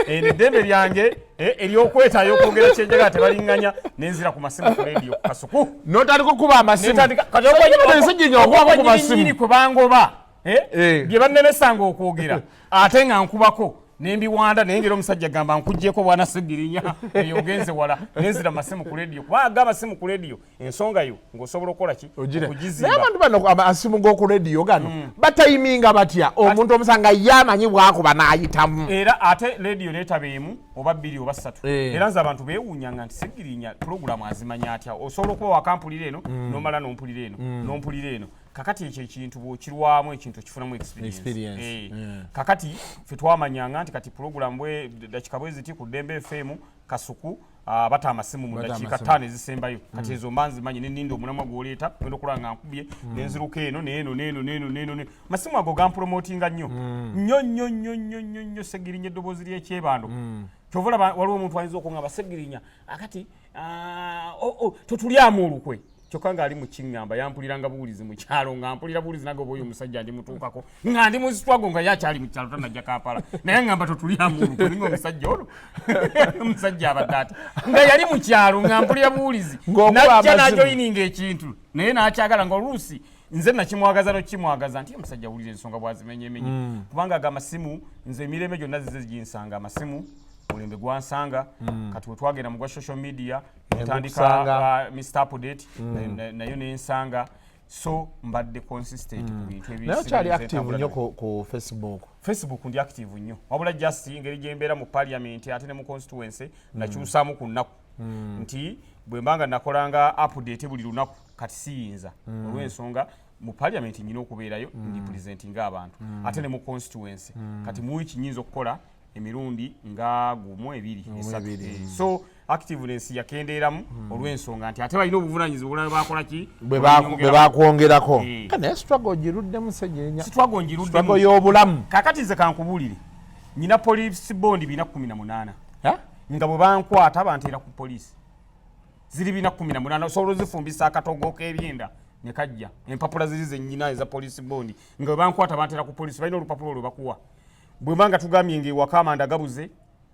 eno eddembe lyange, eh, ery'okwetaayo okwogera kyenjagala tebaliŋŋanya." Nenzira ku masimu ku lediyo ku Kasuku. Notandika okuba amasimu. Netandika- Ensiginya okubako ku masimu. Nyini kwe bangoba, eh, Eh. bye bannemesanga okwogera ate nga nkubako nembiwanda, naye ngeri omusajja gamba nkuggyeko bwana Segirinya, eyo ogenze wala. Nenzira masimu ku lediyo, kubanga ga amasimu ku lediyo ensonga yo ng'osobola okukola ki? Ogire. Naye Okugizimba. Abantu bano amasimu g'oku rediyo gano batayiminga batya? Omuntu omusanga ye amanyi bwakuba n'ayitamu. Era ate lediyo neetaba emu oba bbiri oba ssatu. Eh. Era nze abantu beewuunyanga nti Segirinya pulogulaamu azimanya atya? Osobola okuba wakampulira eno, nomala nompulira eno, nompulira eno. Kakati ekyo ekintu bw'okirwamu ekintu okifunamu experience. Experience, Eh. yeah. Kakati ffe twamanyanga nti kati pulogulaamu bwe dakika bwe ziti ku Ddembe FM Kasuku, bata amasimu mu Bata dakiika amasimu. 5 ezisembayo. Kati ezo mba nzimanyi, neninda omulamwa gw'oleeta ngenda okulaba nga nkubye nenziruka eno neeno neeno neeno neeno ne masimu ago gampromotinga nnyo nnyo nnyo nnyo nnyo nnyo nnyo Segirinya eddoboozi ly'ekyebando. Kyova olaba waliwo omuntu ayinza okuŋŋamba, "Segirinya akati totulyamu olukwe," kyokka ng'ali mu kiŋŋamba yampuliranga buwulizi mu kyalo, nga mpulira buwulizi nange oba oyo omusajja ndi mutuukako nga ndi mu struggle nga ye akyali mu kyalo tanajja Kampala, naye ŋŋamba totulyamu olukwe. Ninga omusajja ono omusajja abadde ati nga yali mu kyalo nga mpulira buwulizi, Ng'okuba najja amasimu. n'ajoyininga ekintu naye n'akyagala, nga oluusi nze nakimwagaza nokimwagaza nti omusajja awulira ensonga bwazimenyemenye, kubanga aga amasimu nze emirembe gyonna zize ginsanga amasimu, mulembe gwansanga. Kati wetwagenda mu gwa social media netandika Negukusanga. Mr Update nayo nensanga, so mbadde consistent ku bintu. Naye okyali ebisinga active entambula nnyo nabyo. ku Facebook? Facebook ndi active nnyo, wabula just engeri gyembeera mu parliament ate ne mu constituency, nakyusaamu ku nnaku nti bwe mbanga nakolanga update buli lunaku, kati siyinza olw'ensonga mu parliament nyina okubeerayo ndi presentinga abantu, ate ne mu constituency. Kati mu wiiki nyinza okukola Emirundi nga gumu, ebiri, esatu. So activeness yakendeeramu olw'ensonga nti ate balina obuvunanyizibwa obulala bakola ki? Bwe bakwongerako. Naye struggle ogiruddemu, Segirinya. Struggle ngiruddemu. Struggle y'obulamu. Kakati nze kankubuulire, nyina police bond 418 nga bwe bankwata banteera ku poliisi, ziri 418. Osobola ozifumbisa akatogo k'ebyenda ne kajja. Empapula ziri zennyina eza police bond, nga bwe bankwata banteera ku poliisi. Balina olupapula olwo bakuwa bwe nga tugambye nga ewaka amanda gabuze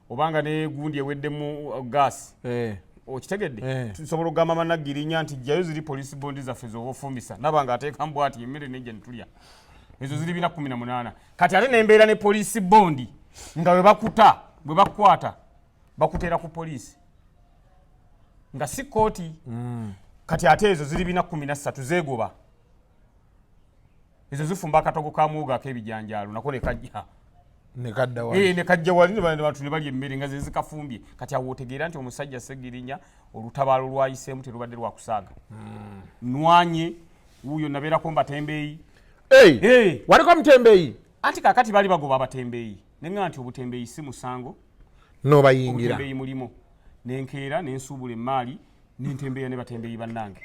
obanga ne gundi eweddemu gaasi. Okitegedde? Tusobola okugamba managirinya nti jjayo ziri police bond zaffe zoba ofumbisa, naba nga ateekamu bwati emmere nejja netulya. Ezo ziri 418. Kati ate nembeera ne police bond nga bwe bakuta, bwe bakukwata bakuteera ku poliisi nga si kooti. Kati ate ezo ziri 413, zeegoba ezo, zifumba akatogo ka muwogo ak'ebijanjaalo nako ne kajja. Nekadda wali. Ne kajja wali ne bantu ne balya emmere nga ze zikafumbye. Kati awo otegeera nti omusajja Segirinya olutabaalo lwayiseemu terubadde lwakusaaga. Nwanye wuuyo, nabeerako mbatembeeyi. Hey! Eh. Waliko mutembeeyi? Anti kakati baali bagoba abatembeeyi, neŋŋamba nti obutembeeyi si musango. Nobayingira. Obutembeeyi mulimu, nenkeera nensuubula emaali nentembeeya ne batembeeyi bannange.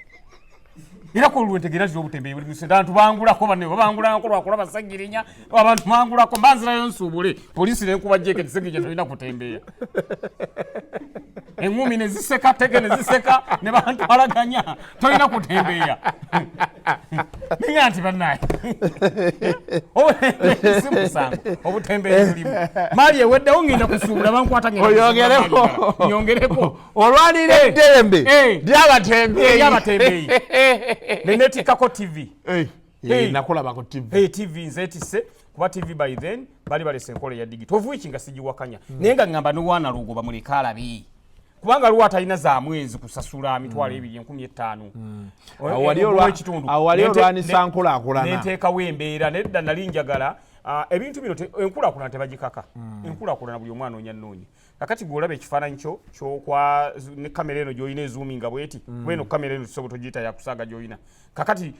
Era ku olwo ntegeera nti obutembeeyi buli musente. Abantu bangulako, banne babangulako lwakulaba Segirinya. Abantu bangulako, mbanzirayo nsuubule, poliisi nenkuba jeketi, "Segirinya tolina kutembeeya." Eŋŋumi ne ziseka, tege ne ziseka, ne bantwalaganya, "Tolina kutembeeya." Ninga nti bannaye, si musango, obutembeeyi bulimu. Maali eweddewo, ngenda kusuubula, bankwata, ngenda kusuubula. Oyongereko. Maali nyongereko. Olwanira eddembe lyabatembeeyi. Eryabatembeeyi. Nenetikako TV. Eh, nakulaba ku TV. Hey, TV nzetisse kuba TV by then bali balese enkola eya digital, of which nga sigiwakanya, naye nga ngamba nowanalogo bamuleke alabe, kubanga aliwo atalina za mwezi kusasula 20,000, 5,000. Awo wali Ekitundu. Awo wali olwanisa nkulaakulana. Nenteekawo embeera. Nedda, nali njagala ebintu bino enkulaakulana tebagikaka. Enkulaakulana buli omwana onya nnoonya. Kakati gweolaba ekifaananyi kyo kyokwa ne kamera eno gyolina ezuuminga bweti, kuba eno kamera eno tusobola togiyita yakusaaga gyolina kakati.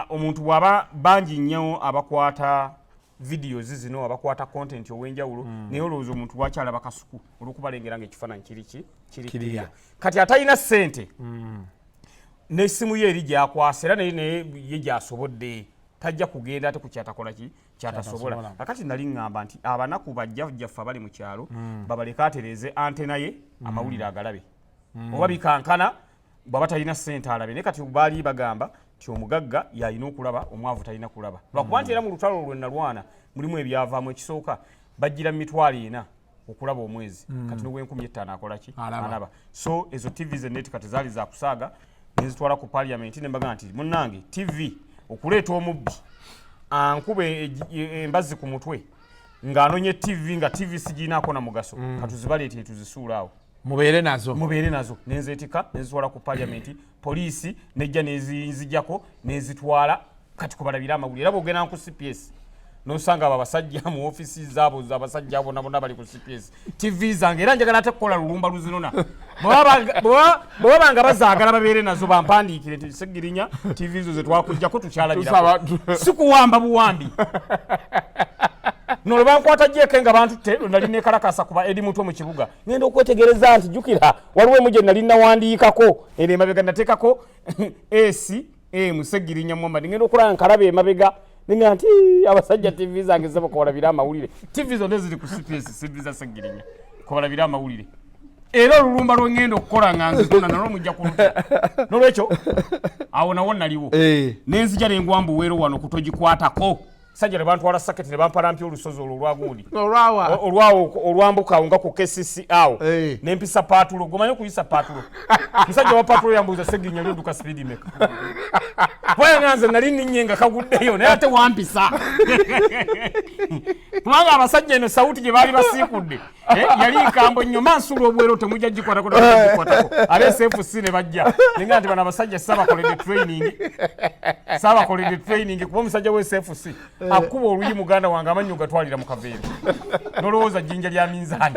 Omuntu bw'aba bangi nnyo abakwata videos zino, abakwata content ow'enjawulo, naye olowooza omuntu lwaki alaba kasuku? Olw'okubalengera nga ekifaananyi kiri ki? Kiri Kiriya. clear. Kati atalina ssente n'essimu ye eri gyakwasa, era naye ye gyasobodde, tajja kugenda ate ku kyatakola ki, kyatasobola. Kyatasobola. Kakati nali ŋŋamba nti abanaku bajjajjaffe abali mu kyalo babaleke atereeze antenna ye, amawulire agalabe oba bikankana, bw'aba talina ssente alabe. Naye kati baali bagamba nti omugagga yalina okulaba, omwavu talina kulaba, lwakuba nti era mu lutalo lwe nalwana mulimu ebyavaamu. Ekisooka, bajjira mu 40,000 okulaba omwezi, kati n'ow'enkumi 5 akola ki? Alaba. Alaba. So ezo TV zeneti kati zaali zakusaaga, nenzitwala ku parliament ne mbaga nti munnange, TV okuleeta omubbi ankuba embazzi ku mutwe ng'anonye TV, nga TV sigiinaako na mugaso, katuzibaleetere tuzisuule awo. Mubeere nazo. Mubeere nazo. Nenzeetika nenzitwala ku parliament, poliisi nejja nezinzijjako nezitwala. Kati kubalabira amawulire, era bwogenda ku CPS nosanga abo abasajja mu ofisi zaabo, abasajja bona bonna bali ku CPS, TV zange. Era njagala ate kukola lulumba luzinona. Bwe baba nga bazaagala babeere nazo, bampandiikire nti Segirinya, TV zo zetwakujjako tukyalabirako. Si kuwamba buwambi. Nolwe bankwata jeke nga bantutte, lwe nali nekalakasa kuba eri mutwe mu kibuga, ngenda okwetegereza nti jjukira waliwo emu gye nali nawandiikako eno emabega, nateekako S M Segirinya Muhammad. Ngenda okulaba nkalaba emabega, ninga nti "Ii, abasajja TV zange zebo kubalabira amawulire." TV zonna ziri ku CPS, CV za Segirinya kubalabira amawulire. Era olulumba lwengenda okukola nga nzitona nalwo mujja kulutya. Nolwekyo awo nawo naliwo. Nenzija nengwa mbuweero wano kutogikwatako sajja ne bantwala saketi ne bampalampya olusozi olwo olwagundi. Olwawa? Olwawo olwambuka awo nga ku KCC awo. Nempisa patrol. Gomanyi okuyisa patrol? Musajja wa patrol yambuuza, "Seginya, oli speed meka?" Kubanga nze nali ninnye nga kaguddeyo, naye ate wampisa, kubanga abasajja eno sawuti gye baali basiikudde yali nkambo nnyo. Mansuula obwero, "Temujja gikwatako, temujja gikwatako." Abe SFC ne bajja, nenga nti bano abasajja sabakoledde training, sabakoledde training, kuba omusajja wa SFC akuba oluyi, muganda wange, amannyo gatwalira mu kaveera nolowooza jjinja lya minzaani.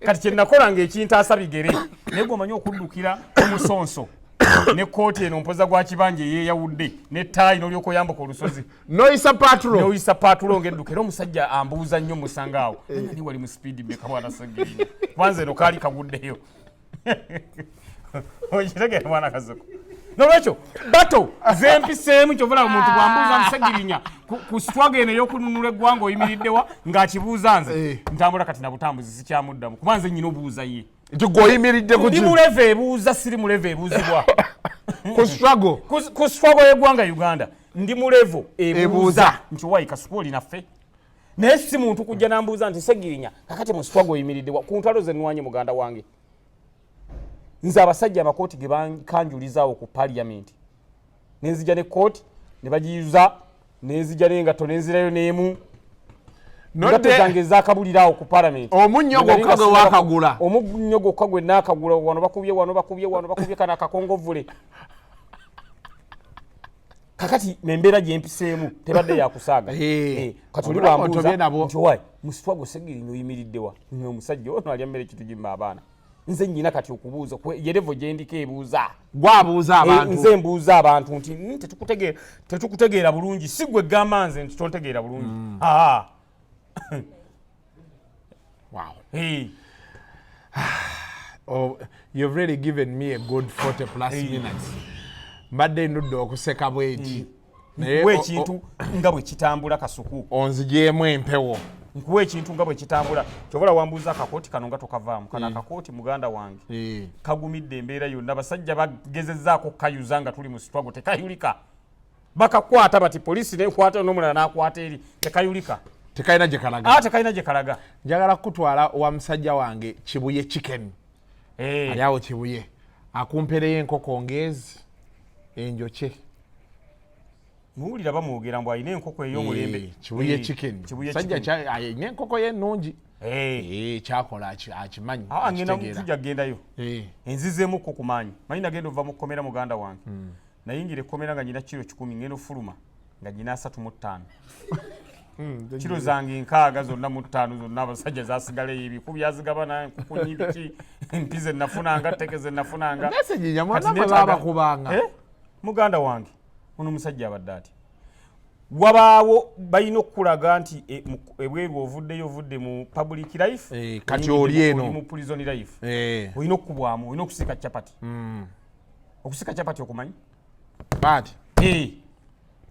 Kati kyenakola nga ekintaasa bigere, naye gwe omanyi okuddukira omusonso. Ne kooti eno mpoza gwa kibanja eyeyawudde nettaayi n'olyoka oyambuka olusozi. Noyisa patrol. Noyisa patrol ng'edduka. Era omusajja ambuuza nnyo, musanga awo ni wali mu speed meka, bwana Segirinya? Kwanza eno kaali kaguddeyo, okitegera, mwana Kasuku? Nolwekyo bato zempiseemu, kyovula omuntu bwambuuza Musegirinya ku struggle eno ey'okununula eggwanga oyimiriddewa, ng'akibuuza nze. Ntambula kati na butambuzi, sikyamuddamu, kuba nze nyina obuuza ye. Nti gwe oyimiridde ku Ndi ki? Mu level ebuuza, siri mu level ebuuzibwa. Ku struggle. Ku struggle y'eggwanga Uganda ndi mu level ebuuza. Ebuuza. Nti wayi Kasuku, oli naffe, naye si muntu kujja nambuuza nti Segirinya, kakati mu struggle oyimiriddewa ku ntalo zenwanye? Muganda wange, nze abasajja amakooti ge bankanjulizaawo ku parliament, nenzija ne kooti ne bagiyuza, nenzija n'engatto nenzirayo n'emu, engatto zange ezakabuliraawo ku parliament. Omunnyo gwokka gwe wakagula. Omunnyo gwokka gwe naakagula. Wano bakubye, wano bakubye, wano bakubye, kano akakongovule. Kakati nembeera gyempiseemu tebadde yakusaaga. Kati oli Obulamu bwambuuza otobye nabwo. nti owaayi mu struggle Segirinya oyimiriddewa, omusajja ono alya mmere kitugimma abaana, nze nyina kati okubuuza ye level gyendiko ebuuza. Gwabuuza abantu. Nze mbuuza abantu nti tetukutegeera bulungi. Si gwe gamba nze nti tontegeera bulungi. Ah. Wow. Eh. Oh, you've really given me a good 40 plus minutes. Mbadde ndudde okuseka bweti. Naye Nkuwa ekintu nga bwe kitambula, Kasuku. Onzigyemu empewo. Nkuwa ekintu nga bwe kitambula. Kyobola wambuuza akakooti kano nga tokavaamu. Kano akakooti, muganda wange, kagumidde embeera yonna. Basajja bagezezzaako kukayuza nga tuli mu struggle, tekayulika. Bakakwata bati, poliisi nekwata n'omulala n'akwata eri, tekayulika. Tekalina gye kalaga. Ah, tekalina gye kalaga. Njagala kukutwala wa musajja wange Kibuye Chicken. Ali awo Kibuye, akumpereyo enkoko ngeezi enjokye. Muwulira bamwogera mbu alina enkoko ey'omulembe. Kibuye Chicken. Kibuye Sajja Chicken. alina enkoko ye ennungi. Kyakola akimanyi. Ah, ngenda. Akitegeera. Tujja kugendayo. Enzizeemukko ku maanyi. Manyi nagenda ova mu kkomera, muganda wange. Nayingira ekkomera nga nyina kiro 100, ngenda ofuluma nga nyina 35. Kiro zange 60 zonna mu ttaano zonna abasajja zasigaleyo, ebiku byazigabana, enkukunyi, biki, empi ze nafunanga, tteke ze nafunanga. Message Kati mwana mwe babakubanga. Eh? Muganda wange, ono omusajja abadde ati wabaawo balina okukulaga nti ebweru ovuddeyo, ovudde mu public life, Kati oyingidde oli eno. oli mu prison life. Olina okukubwamu, olina okusiika capati. Okusika capati okumanyi? Baati.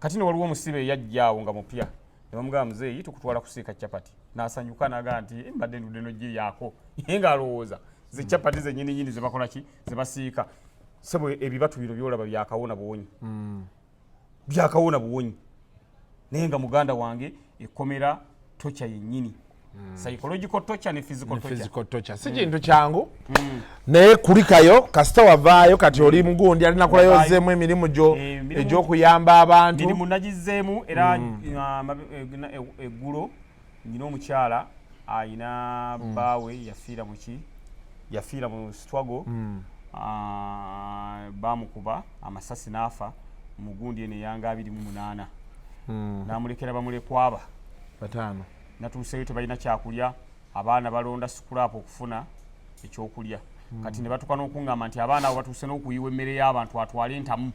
Kati ne waliwo omusibe eyajjaawo nga mupya, ne bamugamba, "Muzeeyi, tukutwala kusiika capati." N'asanyuka n'agamba nti, "Eh, mbadde ndudde n'ogiryako," naye ng'alowooza ze capati zennyini nyini ze bakola ki, ze basiika. Sebo, ebibatu bino byolaba byakawona buwonyi, byakawona buwonyi. Naye nga muganda wange, ekkomera torture yennyini, psychological torture ne physical torture. Physical torture si kintu kyangu, naye kulikayo kasita wavaayo. Kati oli mugundi alinakulayo, Wavaayo. ozzeemu emirimu gyo egy'okuyamba abantu. Mirimu nagizeemu era eggulo nyina omukyala ayina bbaawe yafiira muki, yafiira mu struggle. Ah, bamukuba amasasi n'afa mu gundi eno eyanga 28, n'amulekera bamulekwaba Bataano. Natuuseyo tebalina kyakulya, abaana balonda scrap okufuna ekyokulya. Kati ne batuuka n'okuŋŋamba nti abaana abo batuuse n'okuyiwa emmere y'abantu, atwale entamu,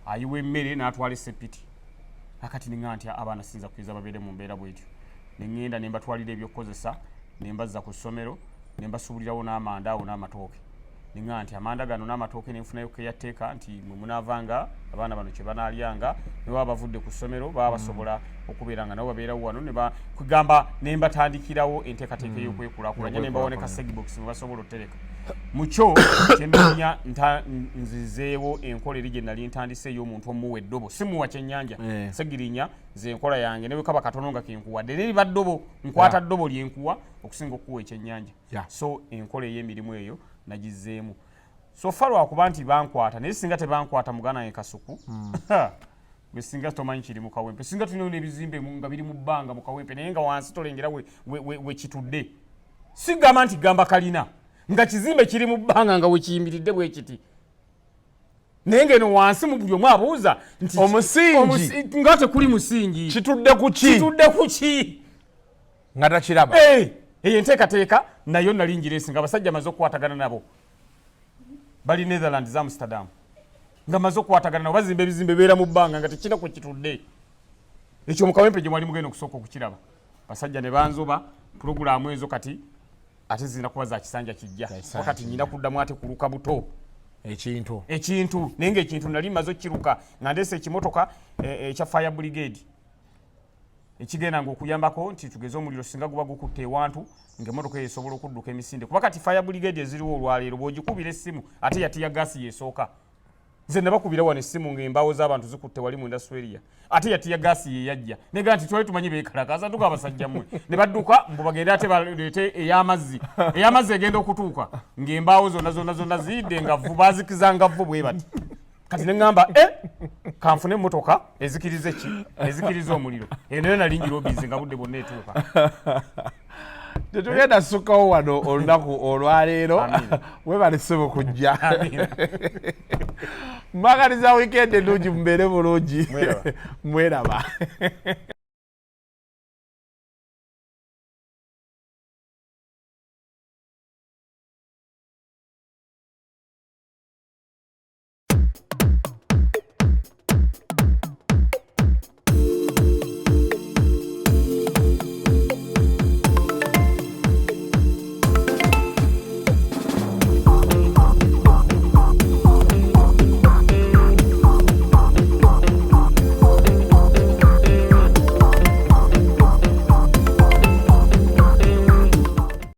ayiwa emmere n'atwala esepiti. Akati neŋŋamba nti abaana siyinza kuyinza babeere mu mbeera bwetyo. Ne ŋŋenda ne mbatwalira ebyokukozesa, ne mbazza ku ssomero, ne mbasuubulirawo n'amanda awo n'amatooke. Neŋŋamba nti amanda gano n'amatooke, nenfunayo keyateeka nti mwe munaavanga abaana bano kye banaalyanga, ne baba bavudde ku ssomero baba basobola okubeera nga nabo babeerawo wano. Ne kugamba ne mbatandikirawo enteekateeka ey'okwekulaakulanya, ne mbawa ne kasegbox mwe basobola otereka mukyo kyenoonya. Nzizeewo enkola eri gye nali ntandise ey'omuntu omuwa eddobo, si muwa kyennyanja. Segirinya ze enkola yange ne bwe kaba katono nga kenkuwadde, naye liba ddobo, nkwata ddobo lyenkuwa okusinga okukuwa ekyennyanja. So enkola ey'emirimu eyo nagizeemu so far, lwakuba nti bankwata, naye singa tebankwata, muganda wange Kasuku, gwe singa tomanyi kiri mu Kawempe. Singa tulinayo n'ebizimbe nga biri mu bbanga mu Kawempe, naye nga wansi tolengera we kitudde. Sigamba nti gamba kalina nga kizimbe kiri mu bbanga nga wekiyimiridde bwe kiti, naye ngeno wansi mu buli omu abuuza nti Omusingi. Nga tekuli musingi. Kitudde ku ki? Kitudde ku ki? Nga takiraba. Eyo enteekateeka nayo nali ngireesi nga abasajja amaze okukwatagana nabo, bali Netherlands, Amsterdam. Nga maze okukwatagana nabo, bazimba ebizimbe beera mu bbanga nga tekirina kwe kitudde. Ekyo mu Kawempe gye mwali mugenda okusooka okukiraba. Basajja ne banzoba pulogulaamu ezo, kati ate zirina kuba za kisanja kijja. Kuba kati nyina kuddamu ate kuluka buto ekintu. Ekintu, naye ngaekintu nali maze okkiruka nga ndeese ekimotoka ekya fire brigade ekigenda nga okuyambako nti tugeze omuliro singa guba gukutte ewantu, ngaemotoka eyo esobola okudduka emisinde. Kuba kati fire brigade eziriwo olwaleero, bw'ogikubira essimu ate ya tear gas yesooka. Nze nabakubira wano essimu ng'embaawo z'abantu zikutte wali mu industrial area, ate ya tear gas ye yajja nega nti twali tumanyi beekalakaasa, tuka abasajja mmwe, ne badduka mbu bagende ate baleete ey'amazzi. Ey'amazzi egenda okutuuka ng'embaawo zonna zonna zonna ziyidde nga vvu, bazikiza nga vvu bwe bati. Kati ne ŋŋamba e kanfune emmotoka ezikiriza ki, ezikiriza omuliro. Eyo nayo nali ngirobize nga budde bwonna etuuka. Tetugenda sukkawo wano olunaku olwaleero. Webale ssebo kujja. Mwagaliza wiikendi ennungi, mubeere bulungi. Mweraba. Mweraba.